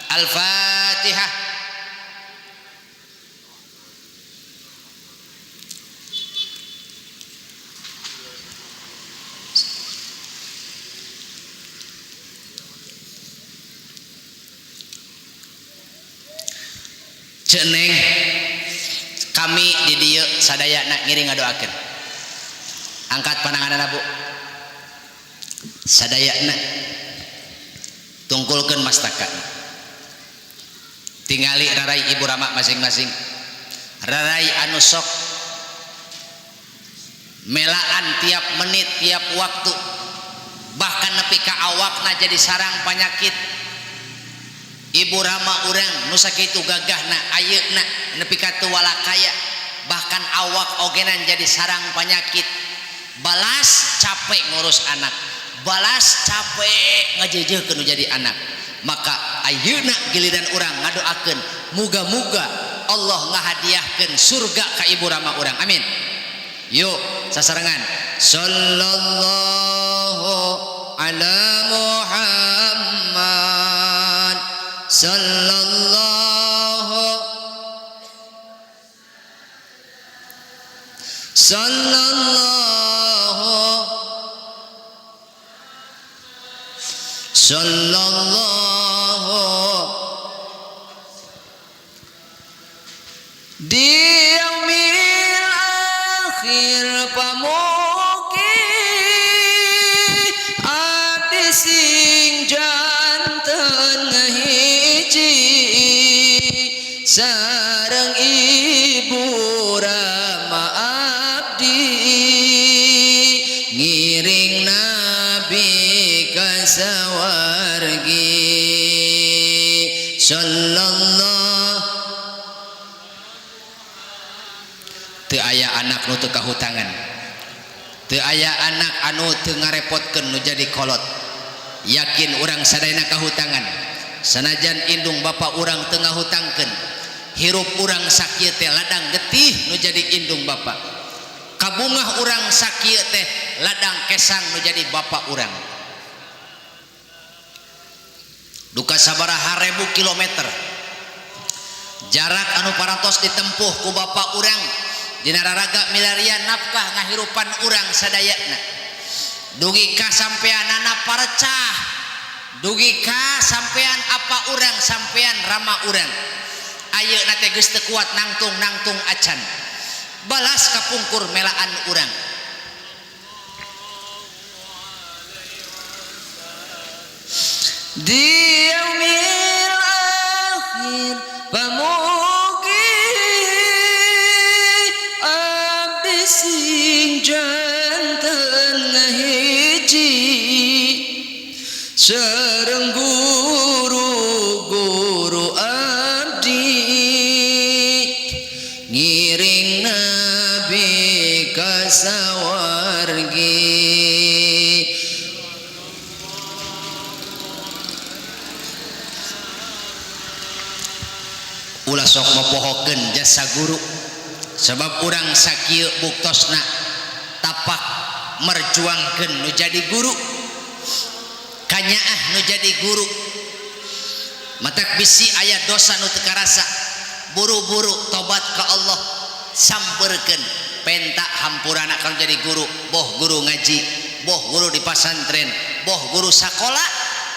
Al-Fatihah. Cek Neng, kami di dieu sadayana ngiring ngadoakeun. Angkat pananganana Bu. Sadayana tungkulkeun mastaka. Tingali rarai Ibu Rama masing-masing. Rarai anu sok melaan tiap menit, tiap waktu. Bahkan nepi ka awakna jadi sarang penyakit. Ibu Rama urang nu sakitu gagahna ayeuna nepi ka teu walakaya, bahkan awak ogenan jadi sarang penyakit. Balas capek ngurus anak, balas capek ngajeujeurkeun nu jadi anak. Maka ayeuna giliran urang ngadoakeun muga-muga Allah ngahadiahkeun surga ka Ibu Rama urang. Amin. Yuk sasarengan sallallahu ala Muhammad sallallahu sallallahu sallallahu Pamugi abdi sing janten hiji sareng ibu rama abdi ngiring nabi ka sawargi sallallahu. Teu aya anak nu teu kahutangan, teu aya anak anu teu ngarepotkeun nu jadi kolot. Yakin urang sadayana kahutangan, sanajan indung bapa urang teu ngahutangkeun, hirup urang sakieu teh ladang getih nu jadi indung bapa, kabungah urang sakieu teh ladang kesang nu jadi bapa urang. Duka sabaraha ribu kilometer jarak anu parantos ditempuh ku bapa urang dina raraga milarian nafkah ngahirupan urang sadayana. Dugi ka sampeanana parecah, dugi ka sampean apa urang, sampean rama urang. Ayeuna teh geus teu kuat nangtung-nangtung acan, balas kapungkur melaan urang. Di yaumil akhir pamugi abdi sing janten hiji sareng guru-guru abdi ngiring nabi ka sawargi. Ulah sok mopohokeun jasa guru, sebab urang sakieu buktosna tapak merjuangkeun nu jadi guru, kanyaah nu jadi guru. Matak bisi aya dosa nu teu karasa, buru-buru tobat ka Allah, sampeurkeun penta hampurana kalau jadi guru, boh guru ngaji, boh guru di pasantren, boh guru sakola,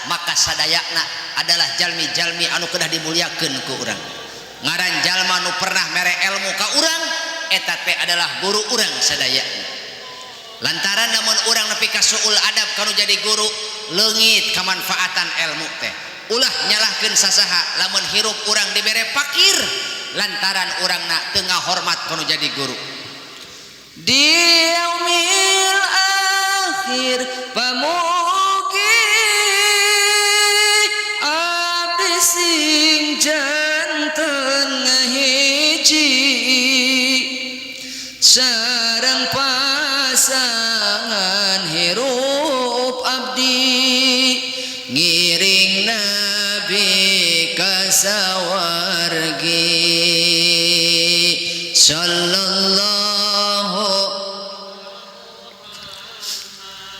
maka sadayana adalah jalmi-jalmi anu kedah dimuliakeun ku urang. Ngaran jalma nu pernah mere ilmu ka urang, eta teh adalah guru urang sadayana. Lantaran namun urang nepi ka suul adab kanu jadi guru, leungit kamanfaatan ilmu teh. Ulah nyalahkeun sasaha lamun hirup urang dibere pakir lantaran urangna teu ngahormat kanu jadi guru. Di yaumil akhir pamugi abdi sing janten hiji sareng pasangan hirup abdi ngiring nabi ka sawargi sallallahu.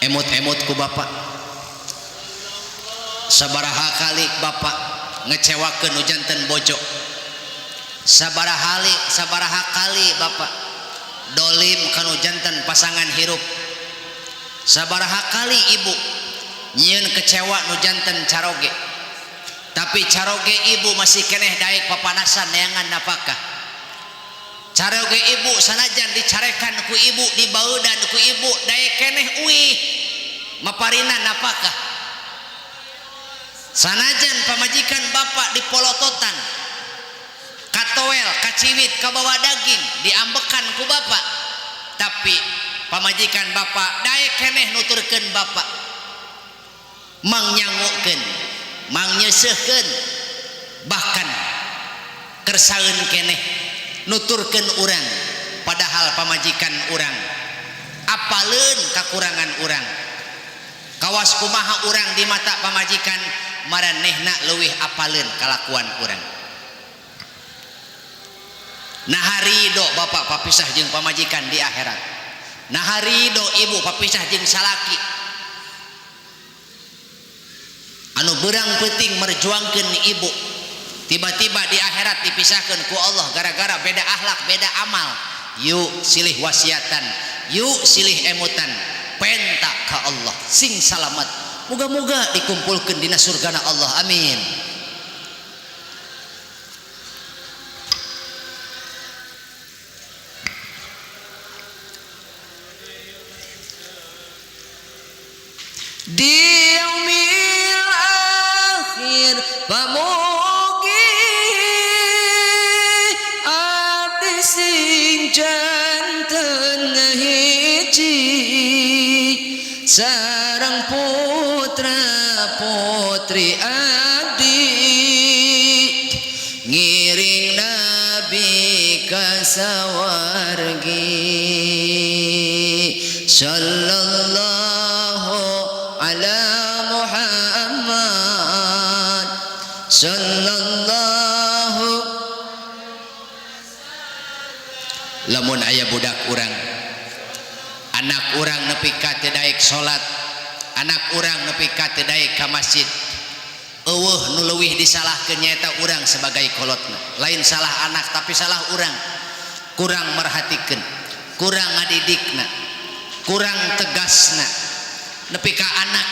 Emut-emut ku bapak, sabaraha kali bapak ngecewakeun nu janten bojo, sabaraha kali bapak dolim kanu janten pasangan hirup, sabaraha kali ibu nyieun kecewa nu janten caroge, tapi caroge ibu masih keneh daek papanasan neangan nafkah. Caroge ibu sanajan dicarekan ku ibu, dibaudan ku ibu, daek keneh uih maparina nafkah. Sanajan pamajikan bapak dipolototan, katoel, kaciwit, kabawa daging, diambekan ku bapak, tapi pamajikan bapak daek keneh nuturkeun bapak, mangnyangukeun, mangnyeuseuhkeun, bahkan kersaeun keneh nuturkeun urang, padahal pamajikan urang apaleun kakurangan urang. Kawas kumaha urang di mata pamajikan, maranehna leuwih apaleun kalakuan urang. Nah harido bapak papisah jeung pamajikan di akhirat, nah harido ibu papisah jeung salaki anu berang peuting merjuangkeun ibu, tiba-tiba di akhirat dipisahkeun ku Allah gara-gara beda akhlak, beda amal. Yuk silih wasiatan, yuk silih emutan, penta ka Allah sing salamat. Moga-moga dikumpulkeun dina surgana Allah, amin. Di yaumil akhir pamugi abdi sing janten hiji sareng putra putri abdi ngiring nabi ka sawargi sallallahu ala Muhammad sallallahu. Lamun aya budak urang, anak urang nepi ka teu daek salat, anak urang nepi ka teu daek ka masjid, eueuh nu leuwih disalahkeun nyaeta urang sebagai kolotna. Lain salah anak tapi salah urang, kurang merhatikeun, kurang ngadidikna, kurang tegasna. Nepi ka anak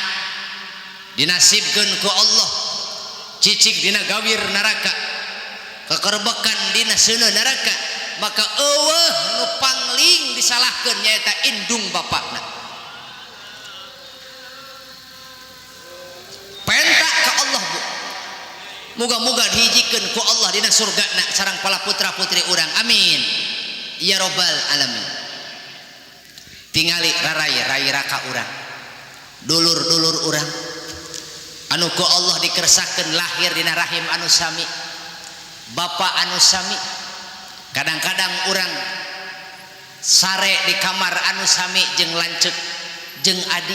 dinasibkeun ku Allah cicik dina gawir neraka, kekerbekan dina seuneu neraka, maka eueuh nu pangling disalahkeun nyaeta indung bapakna. Penta ka Allah bu, moga-moga dihijikeun ku Allah dina surgana sareng para putra putri urang, amin ya robbal alamin. Tingali rarai rai raka urang, dulur-dulur urang anu ku Allah dikersakeun lahir dina rahim anu sami, bapa anu sami. Kadang-kadang urang sare di kamar anu sami jeung lanceuk jeung adi.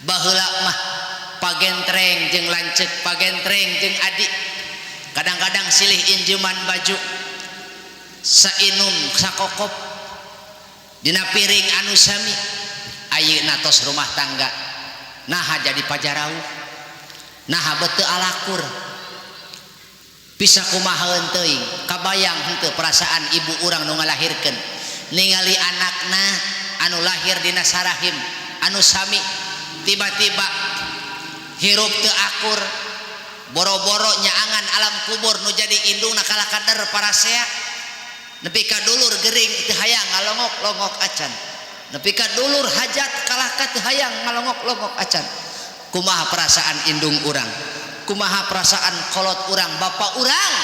Baheula mah pagentreng jeung lanceuk, pagentreng jeung adi. Kadang-kadang silih injeman baju, sainum sakokop dina piring anu sami. Ayeuna tos rumah tangga naha jadi pajarauh, naha beuteung alakur, bisa kumaha teuing. Kabayang henteu perasaan ibu urang nu ngalahirkeun ningali anakna anu lahir dina sarahim anu sami, tiba-tiba hirup teu akur, boro-boro nyaangan alam kubur nu jadi indungna kalah kader parasea. Nepi ka dulur gering teu hayang ngalongok-longok acan, nepi ka dulur hajat kalah ka teu hayang ngalongok-longok acan. Kumaha perasaan indung urang, kumaha perasaan kolot urang, bapak urang,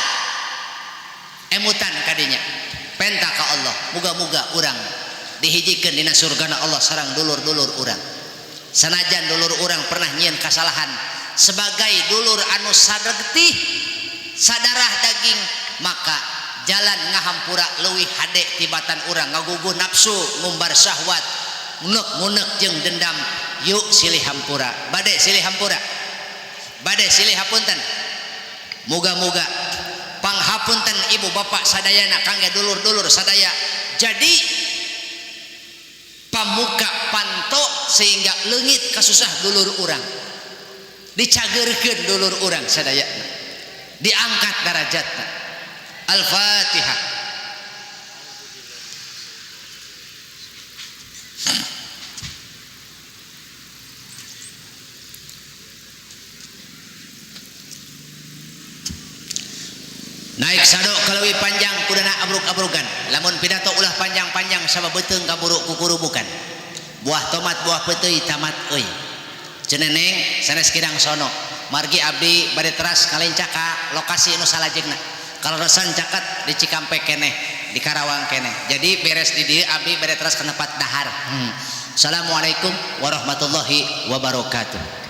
emutan kadinya. Penta ka Allah, muga-muga urang dihijikeun dina surgana Allah sareng dulur-dulur urang. Sanajan dulur urang pernah nyieun kasalahan sebagai dulur anu sadertih sadarah daging, maka jalan ngahampura leuwih hade tibatan urang ngaguguh nafsu, ngumbar syahwat, ngunek-ngunek jeung dendam. Yuk silih hampura, bade silih hampura, bade silih hapunten. Muga-muga panghapunten ibu bapak sadayana kangge dulur-dulur sadaya jadi pamuka panto sehingga leungit kasusah dulur urang, dicageurkeun dulur urang sadayana, diangkat darajatna. Al-Fatihah. Naik sado kaleuwih panjang kudana abruk-abrukan. Lamun pidato ulah panjang-panjang sabab beuteung kaburu kukurubukan. Buah tomat buah peuteuy tamat euy. Ceneneng sanes kidang sono. Margi abdi bade teras kalencak ka lokasi nu salajengna. Kaleresan caket di Cikampek keneh, di Karawang keneh. Jadi beres di dieu abdi bade teras ka tempat dahar. Assalamualaikum warahmatullahi wabarakatuh.